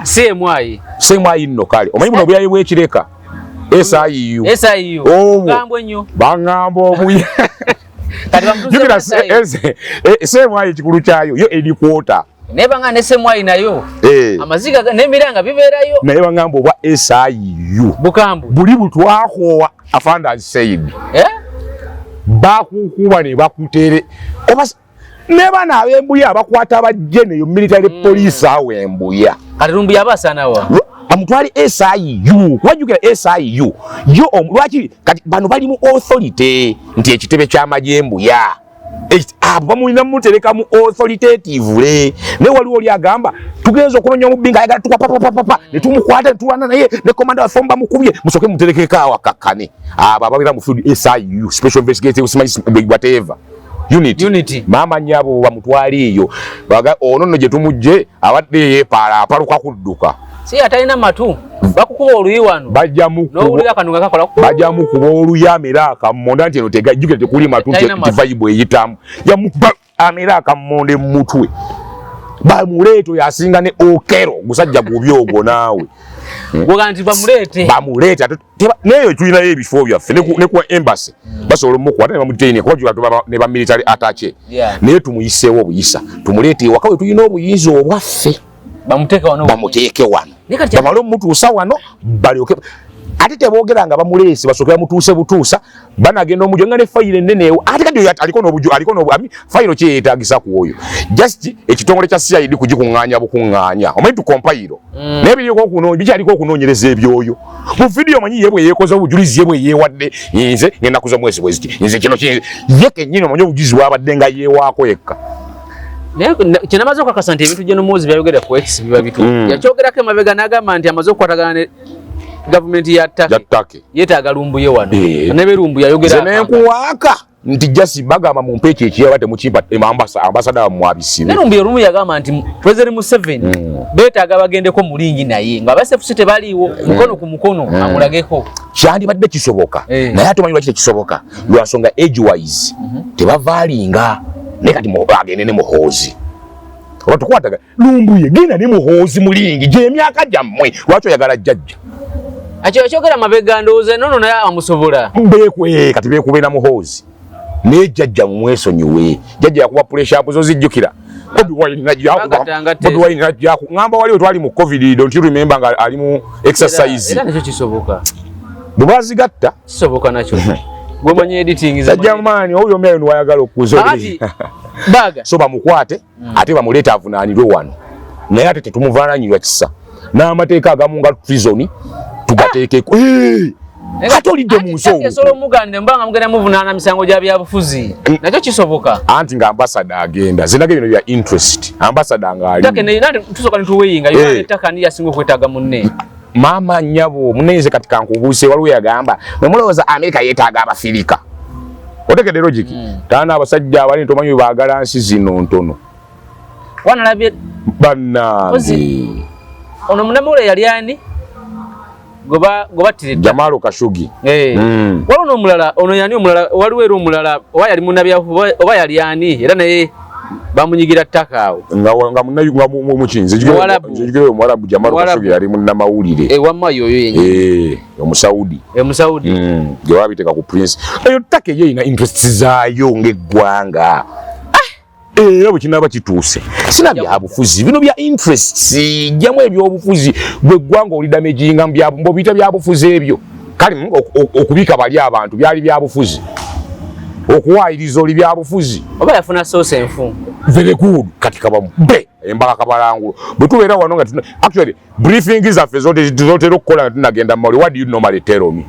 CMI. CMI nno kale omanyi buno obuyayi bw'ekireka SIU. SIU. Obwo. Gambwe nnyo. Baŋŋamba obuya. Jukira CMI ekikulu kyayo yo headquarter. Naye banga ne CMI nayo amaziga n'emiranga bibeerayo. Naye bangamba obwa SIU bukambwe buli butwakoowa. Afande has said bakukuba ne bakutere oba ne bana ab'embuya abakwata abajje neyo military police awo embuya. Kati Lumbuye aba asaanawa? Bamutwale SIU. Wajjukira SIU yo lwaki kati bano bali mu authority nti ekitebe ky'amagye embuya abo bamulina mutereka mu authoritatively. Naye waliwo oli agamba tugenza okunonya omubbi nga ayagala tukwa papapapapa ne tumukwata ne tulwana naye ne commander waffe bamukubye, musooke muterekeko awo akakkane. Abo ababeera mu field SIU, special investigative whatever unit. Unity. Maama nnyabo bamutwale eyo. Ono nno gye tumugje abadde yeepaala apaluka kudduka. Si atalina matu bakukuba oluyi wano. Bajja mukuba n'owulira kano nga kakola bajja mukuba oluyi amera akammonda nti eno tegajjukira tekuli matu nti Talina matu. Vibe eyitamu yamukuba amera akammonda emutwe. Bamuleete oyo asinga ne Okero gusajja gubi ogwo naawe. Gwoga nti bamuleete. Bamuleete ate neeyo tulinayo ebifo byaffe ne ku embassy basobola omukwata ne bamudetain kuba jula tuba ne ba military attaché. Naye tumuyiseewo obuyisa, tumuleete ewaka we tulina obuyinza obwaffe. Bamuteeke wano. Bamuteeke wano. Naye kati bamale omutuusa wano balyoke ate teboogera nga bamuleese, basooke bamutuuse butuusa banagenda omujo nga ne fayiro ennene ewo. Ate kati oyo aliko n'obuju, aliko n'obu, ami, fayiro ki yeetaagisa ku oyo? Just ekitongole kya CID kugikuŋŋaanya bukuŋŋaanya. Omanyi tu compile. Naye biriko bikyaliko okunoonyereza ebyoyo. Mu video omanyi ye bwe yeekoze obujulizi ye bwe yeewadde, nze ngenda kuza mwezi bwe ziti, nze kino ki, ye kennyini omanyi obujulizi bw'abadde nga yeewaako yekka. Naye kye namaze okukakasa nti ebintu General Muhoozi byayogera ku X biba bituufu. Yakyogerako emabega n'agamba nti amaze okukwatagana ne gavumenti ya Turkey. Ya Turkey. Yeetaaga Lumbuye wano. Ne be Lumbuye ayogera Nze akanga. nenkuwaaka nti just bagamba mumpe ekyo ekiyaba temukimpa, ambassador wammwe abisibe. Ne Lumbuye olumu yagamba nti President Museveni beetaaga bagendeko mu ringi naye nga aba SFC tebaliiwo, mukono ku mukono amulageko. Kyandibadde kisoboka. Naye ate omanyi lwaki tekisoboka? Lwa nsonga age wise tebavaalinga. Naye kati agende ne Muhoozi. Oba tukwataga Lumbuye genda ne Muhoozi mu ringi gy'emyaka gyammwe, lwaki oyagala jjajja? Akyo akyogera mabega ndowooza nono naye amusobola. Beekwe kati beekube na Muhoozi. Naye jjajja mumwesonyiwe. Jjajja yakuba pressure up zo zijjukira. Bobi Wine najja akuba. Bagatanga te. Bobi Wine najja aku. Ngamba waliwo twali mu COVID, don't you remember nga ali mu exercise. Era nakyo kisoboka. Bwe bazigatta. Kisoboka nakyo. Gwe manyi editing za Jjajja maani, oyo omyayo niwayagala okuza Ati, baga. So bamukwate, ate bamuleete avunaanirwe wano. Naye ate tetumuvunaanyirwa kisa. N'amateeka agamu nga treason tugateekeko. Ate olidde mu nsi Ate omwo. osobola omuganda mbanga mugenda muvunaana misango gya byabufuzi. Nakyo kisoboka. Anti nga ambassador agenda. Zinaga bino bya interest. Ambassador nga ali. Ttaka ne nandi tusooka ne tuweyinga. Uganda ettaka ndi yasinga okwetaaga munne. Maama nnyabo, munne kati kankubuuse waliwo yagamba, mwe mulowooza Amerika yeetaaga Abafirika. Otegedde logic? Taana abasajja abanene tomanyi bwe baagala nsi zino ntono. Wanalabye Bannange. Ozi. Ono munnamawulire yali ani? Goba battira ettaka. Jamal Khashoggi. Waliwo n'omulala, ono yani omulala, waliwo era omulala, oba yali munnabyabufuzi, oba yali ani, era naye bamunyigira ttaka awo. Nga wa-, nga munna-, nga mu-, mu-, muki, nze njigere- Muwarabu. nze njigere Omuwarabu Jamal Muwarabu. Khashoggi yali munnamawulire. Wamma yoyo yennyini. Omusaudi. Omusaudi. Gye babiteeka ku Prince. Eyo ttaka eyo erina interests zaayo ng'eggwanga. Era bwe kinaaba kituuse. Sina byabufuzi, bino bya interests, jjamu ebyobufuzi, gwe ggwanga oli damaginga mu bya-, mbobiyita byabufuzi ebyo. Kale, okubika bali abantu byali byabufuzi. Okuwaayiriza oli byabufuzi. Oba yafuna source enfu. Very good. Kati kabamu. Be, embaga kabalangulo. Bwe tubeera wano nga tuna, actually, briefing zaffe zotera okukola nga tunagenda mu mawulire, what do you normally tell me?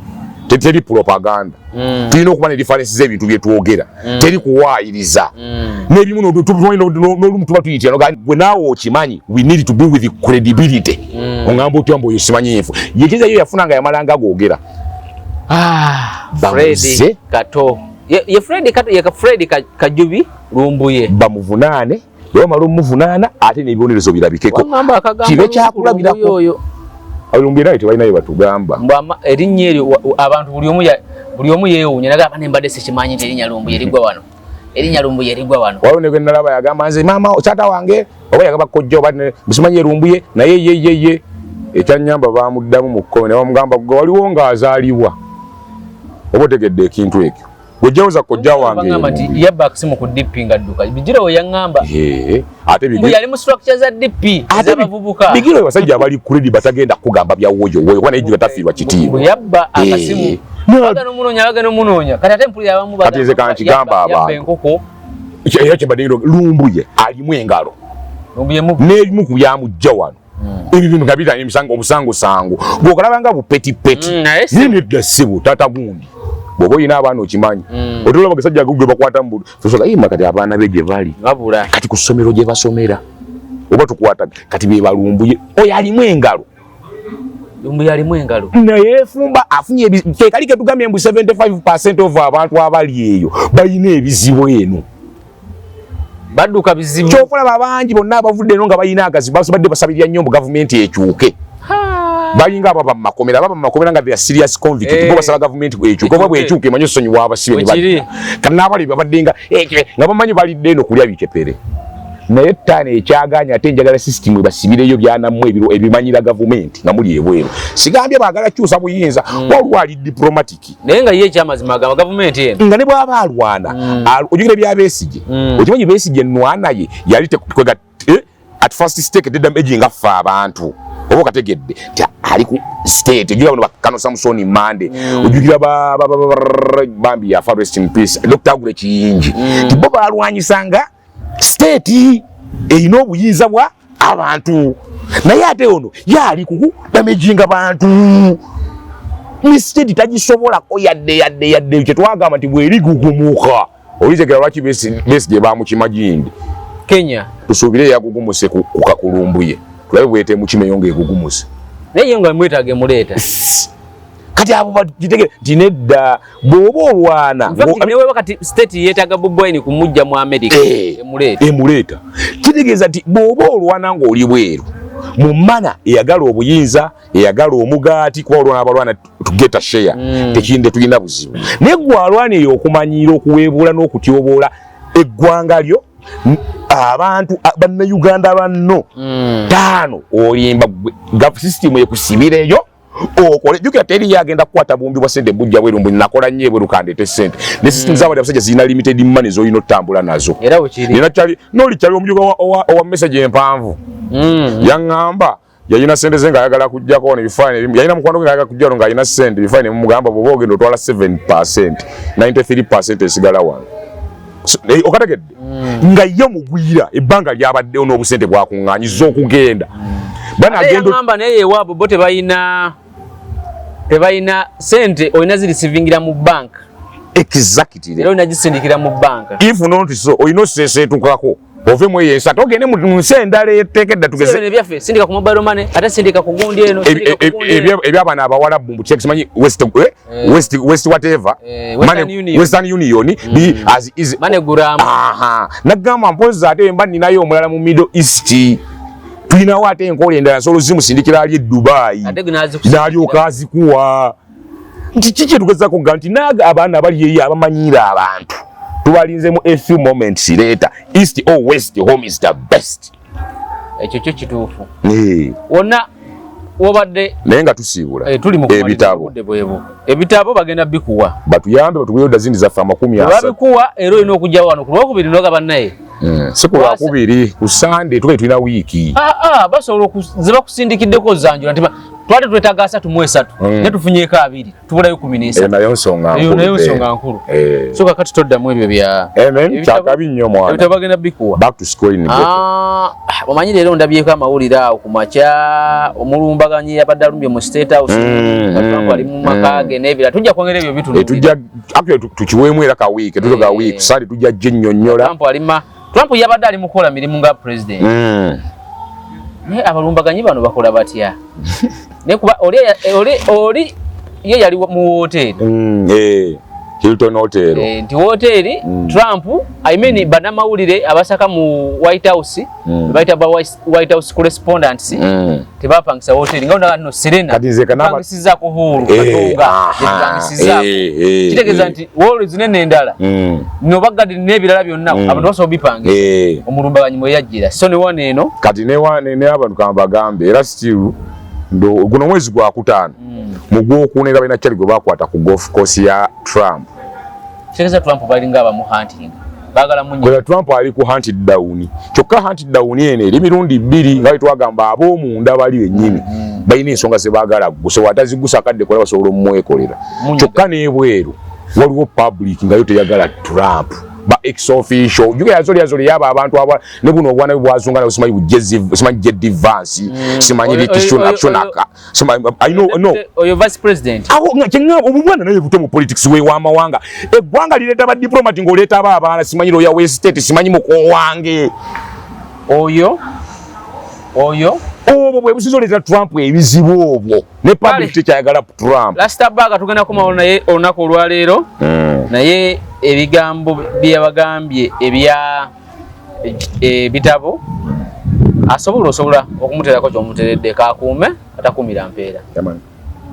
Teri propaganda. Tulina okuba ne difference z'ebintu bye twogera. Teri kuwaayiriza. N'ebimu n'olumu tuba tuyitira, n'ogamba, gwe naawe okimanyi, we need to be with credibility. Ongamba otya mbu oyo simanyi nfu. Ye kiza yo yafuna nga yamalanga googera. Bamuze. Fred Kato. Ye Fred Kato, ye Fred Kajubi Lumbuye. Bamuvunaane, bwe bamala omuvunaana ate n'ebibonerezo birabikeko. Wangamba akagamba Kibe Lumbuye kyakulabirako. oyo. Lumbuye naye tebalinayo batugamba. Mbu erinnya eryo abantu buli omu yeewuunya, nagamba ne mbadde sikimanyi nti erinnya Lumbuye ligwa wano. Erinnya Lumbuye ligwa wano. Waliwo ne gwe nalaba yagamba nze maama taata wange oba yagamba kojja oba ne musimanyi Lumbuye naye ye ye ye. Ekyannyamba baamuddamu mu kkono ne bamugamba gwe waliwo ng'azaalibwa. Oba otegedde ekintu ekyo. Gojjawoza kojja wange. Bagamba nti yabba akasimu ku DP nga dduka. Bigirwa we yaŋŋamba. Ate Mbu yali mu structure za DP ez'abavubuka. Bigirwa abasajja abali credit batagenda kugamba bya woyo woyo kuba naye tafiirwa kitiibwa. Mbu yabba akasimu. Bagenda omunoonya, bagenda omunoonya. Kati ate mpulira abamu Kati nze kankigamba yabba abantu. enkoko. Era kyembadde Lumbuye alimu engalo. Lumbuye mubi. N'ebimu ku byamujja wano. Ebyo bintu nga bitanye emisango obusangosango. Bw'okalaba nga bupetipeti. Naye si- Naye nedda ssebo taata gundi. Bw'oba olina abaana okimanyi. Otolaba gasajja gwe bakwata mu budu. Tosobola yima kati abaana be gye bali. Babula. Kati ku ssomero gye basomera. Oba tukwata kati be Balumbuye. Oyo alimu engalo. Lumbuye alimu engalo. Naye efumba afunye kekali ke tugambye mbu 75% of abantu abali eyo balina ebizibu eno. Badduka bizibu. Ky'okulaba bangi bonna abavudde eno nga balina agazibu basabadde basabirira nnyo mbu gavumenti ekyuke. Balinga ababa mu makomera, ababa mu makomera nga they are serious convict. Bo basaba gavumenti ekyuke, oba bw'ekyuka emanyi osonyiwa abasibe ne Wekiri. badda. Kati n'abali babadde nga, nga bamanyi balidde eno kulya bicepere. Naye ttaano ekyagaanya ate njagala system ebasibireyo byanammwe ebiro ebimanyira gavumenti nga muli ebweru. Sigambye baagala kukyusa buyinza, waliwo ali diplomatic. Naye nga ye ekyamazima agamba gavumenti eno. Nga ne bw'aba alwana, ojjukira bya Besigye. Okimanyi Besigye ennwana ye yali kwega, at first stake tedda egi nga ffe abantu. Oba okategedde nti ali ku state. Ojjukira bano ba Colonel Samson Mande. Ojjukira bambi yafa, rest in peace, Dr. Agure Kiyingi. Nti bo balwanyisanga state erina obuyinza bwa abantu. Naye ate ono ye ali ku damaginga bantu. Ni state tagisobolako yadde yadde yadde. Kye twagamba nti bw'erigugumuka. Olitegera lwaki Besigye baamukima gindi. Kenya. Tusuubire yagugumuse ku kakulumbuye. Tulabe bw'etemukimeyo ng'egugumuse. Naye ye nga mwetaaga emuleeta. Kati abo bagitegere nti nedda bw'oba olwana. In fact, ne weba kati state yeetaaga Bobi Wine kumujja mu America. Emuleeta. Emuleeta. Kitegeeza nti bw'oba olwana ng'oli bweru mu mana eyagala obuyinza, eyagala omugaati, kuba olwana abalwana to get a share. Tekinde tulina buzibu. Naye gwe alwana eyo okumanyiira okuweebuula n'okutyoboola eggwanga lyo, abantu, bannayuganda banno taano olimba gwe, system ekusibireyo okole. Jjukira teri agenda kukwata buwumbi bwa ssente bujja bweru mbu nakola nnyo ebweru kandeete ssente. Ne system z'abali abasajja zirina limited money z'olina otambula nazo. Era bwe kiri. Nina kyali, n'oli kyali omujuka owa message empanvu. Yaŋŋamba yalina ssente ze ng'ayagala kuggyako wano ebifaananyi ebimu. Yalina mukwano gwe ng'ayagala kujja wano ng'alina ssente, ebifaananyi ne mumugamba bw'oba ogenda otwala 7%, 93% esigala wano. So, okategedde? Nga ye mugwira ebbanga lyabaddewo n'obusente bwakuŋŋaanyizza okugenda. Bana Ate agenda yaŋŋamba naye ewaabwe bo tebalina ssente, olina zirisivingira mu bank. Exactly. Era olina gisindikira mu bank. If not so, olina oseeseetukako ove mu eyo ensi ate ogende mu nsi endala eteekedda tugeze. Ebyo ebyaffe, sindika ku mobile money, ate sindika ku gundi eno, sindika ku gundi eno. Eby'abaana abawalabu mbu simanyi West, West, West whatever. Western Money, Union. Western Union, be as is. MoneyGram. Aha. Nagamba mpozi ate mba ninayo omulala mu Middle East. Tulinawo ate enkola endala nsobola ozimusindikira ali e Dubai. Ate gwe n'azikusindikira. N'alyoka azikuwa. Nti kiki kyetugezaako kugamba nti naaga abaana abali eyo abamanyiira abantu. Tubalinze mu a few moments later. East or West, home is the best. Ekyo kyo kituufu. Wonna wobadde Naye nga tusiibula. Tuli mu kumaliriza Ebitabo. obudde bwebwo. Ebitabo bagenda bikuwa. Batuyambe batuweeyo dazini zaffe 30. Babikuwa era olina okujja wano ku Lwokubiri n'ogaba naye. Si ku Lwakubiri, ku Sunday tube tulina wiiki. Basobola ze bakusindikiddeko zanjula nti twali twetaaga 33, ne tufunyeeko 2, tubulayo 13. Eyo nayo nsonga Eyo nayo nkulu. nsonga nkulu. So kakati toddamu ebyo bya Amen. Kyakabi nnyo mwana. Ebitabo bagenda bikuwa. Back to school in ghetto. Omanyi leero ndabyeko amawulire awo ku makya, omulumbaganyi yabadde alumbye mu State House. Trump ali mu maka ge n'ebirala. Tujja kwongera ebyo bitunuulira. Tujja, actually, tukiweemu era ka week, tutoka week, Sunday tujja ginnyonnyola. Trump ali ma Trump yabadde ali mu kukola mirimu nga president. Naye abalumbaganyi bano bakola batya? Naye kuba oli ye yali mu woteeri. Hilton Hotel. Nti woteeri, Trump, I mean bannamawulire abasaka mu White House, bayita ba White House correspondents, tebapangisa woteeri. Nga ondaba nno Serena, Kati nze kanaba pangisizaako hall, Katonga, yepangisizaako. Kitegeeza nti hall zinene endala, no bagadde n'ebirala byonna, abantu basobola obipangisa. Omulumbaganyi mwe yajjira. So ne wano eno. Kati ne abantu kambagambe, era still, ndo guno mwezi gwa 5. Mu gwokuna era balina kyali gwe bakwata ku golf course ya Trump. Kitegeeza Trump balinga abamuhuntinga, baagala munyi. Kola Trump ali ku hunt down. Kyokka hunt down eno eri mirundi bbiri, nga bwe twagamba, ab'omunda bali bennyini balina ensonga ze baagala gusa, watazigusa akadde kola basobola omwekolera. Munyiga. Kyokka n'ebweru waliwo public nga yo teyagala Trump, ba ex official juga yazoli yazoli yaba abantu aba ne buno obwana bwe bwazunga nabo, simanyi bujezi, simanyi JD Vance, simanyi Rishi Sunak, Sunak, simanyi, I know, no. Oyo vice president. Awo nga kyeŋŋamba, obubwana naye buto mu politics we w'amawanga, eggwanga lireeta ba diplomat ng'oleeta aba abaana, simanyi lawyer we state, simanyi muko wange. Oyo Obwo bwe businza oleetera Trump ebizibu obwo ne public Kale. tekyayagala Trump. Rasta Baga tugenda kumawo naye olunaku olwaleero, naye ebigambo byeyabagambye ebya ebitabo asobola osobola okumuterako kyomuteredde, kakuume atakuumira mpeera. Yeah, man.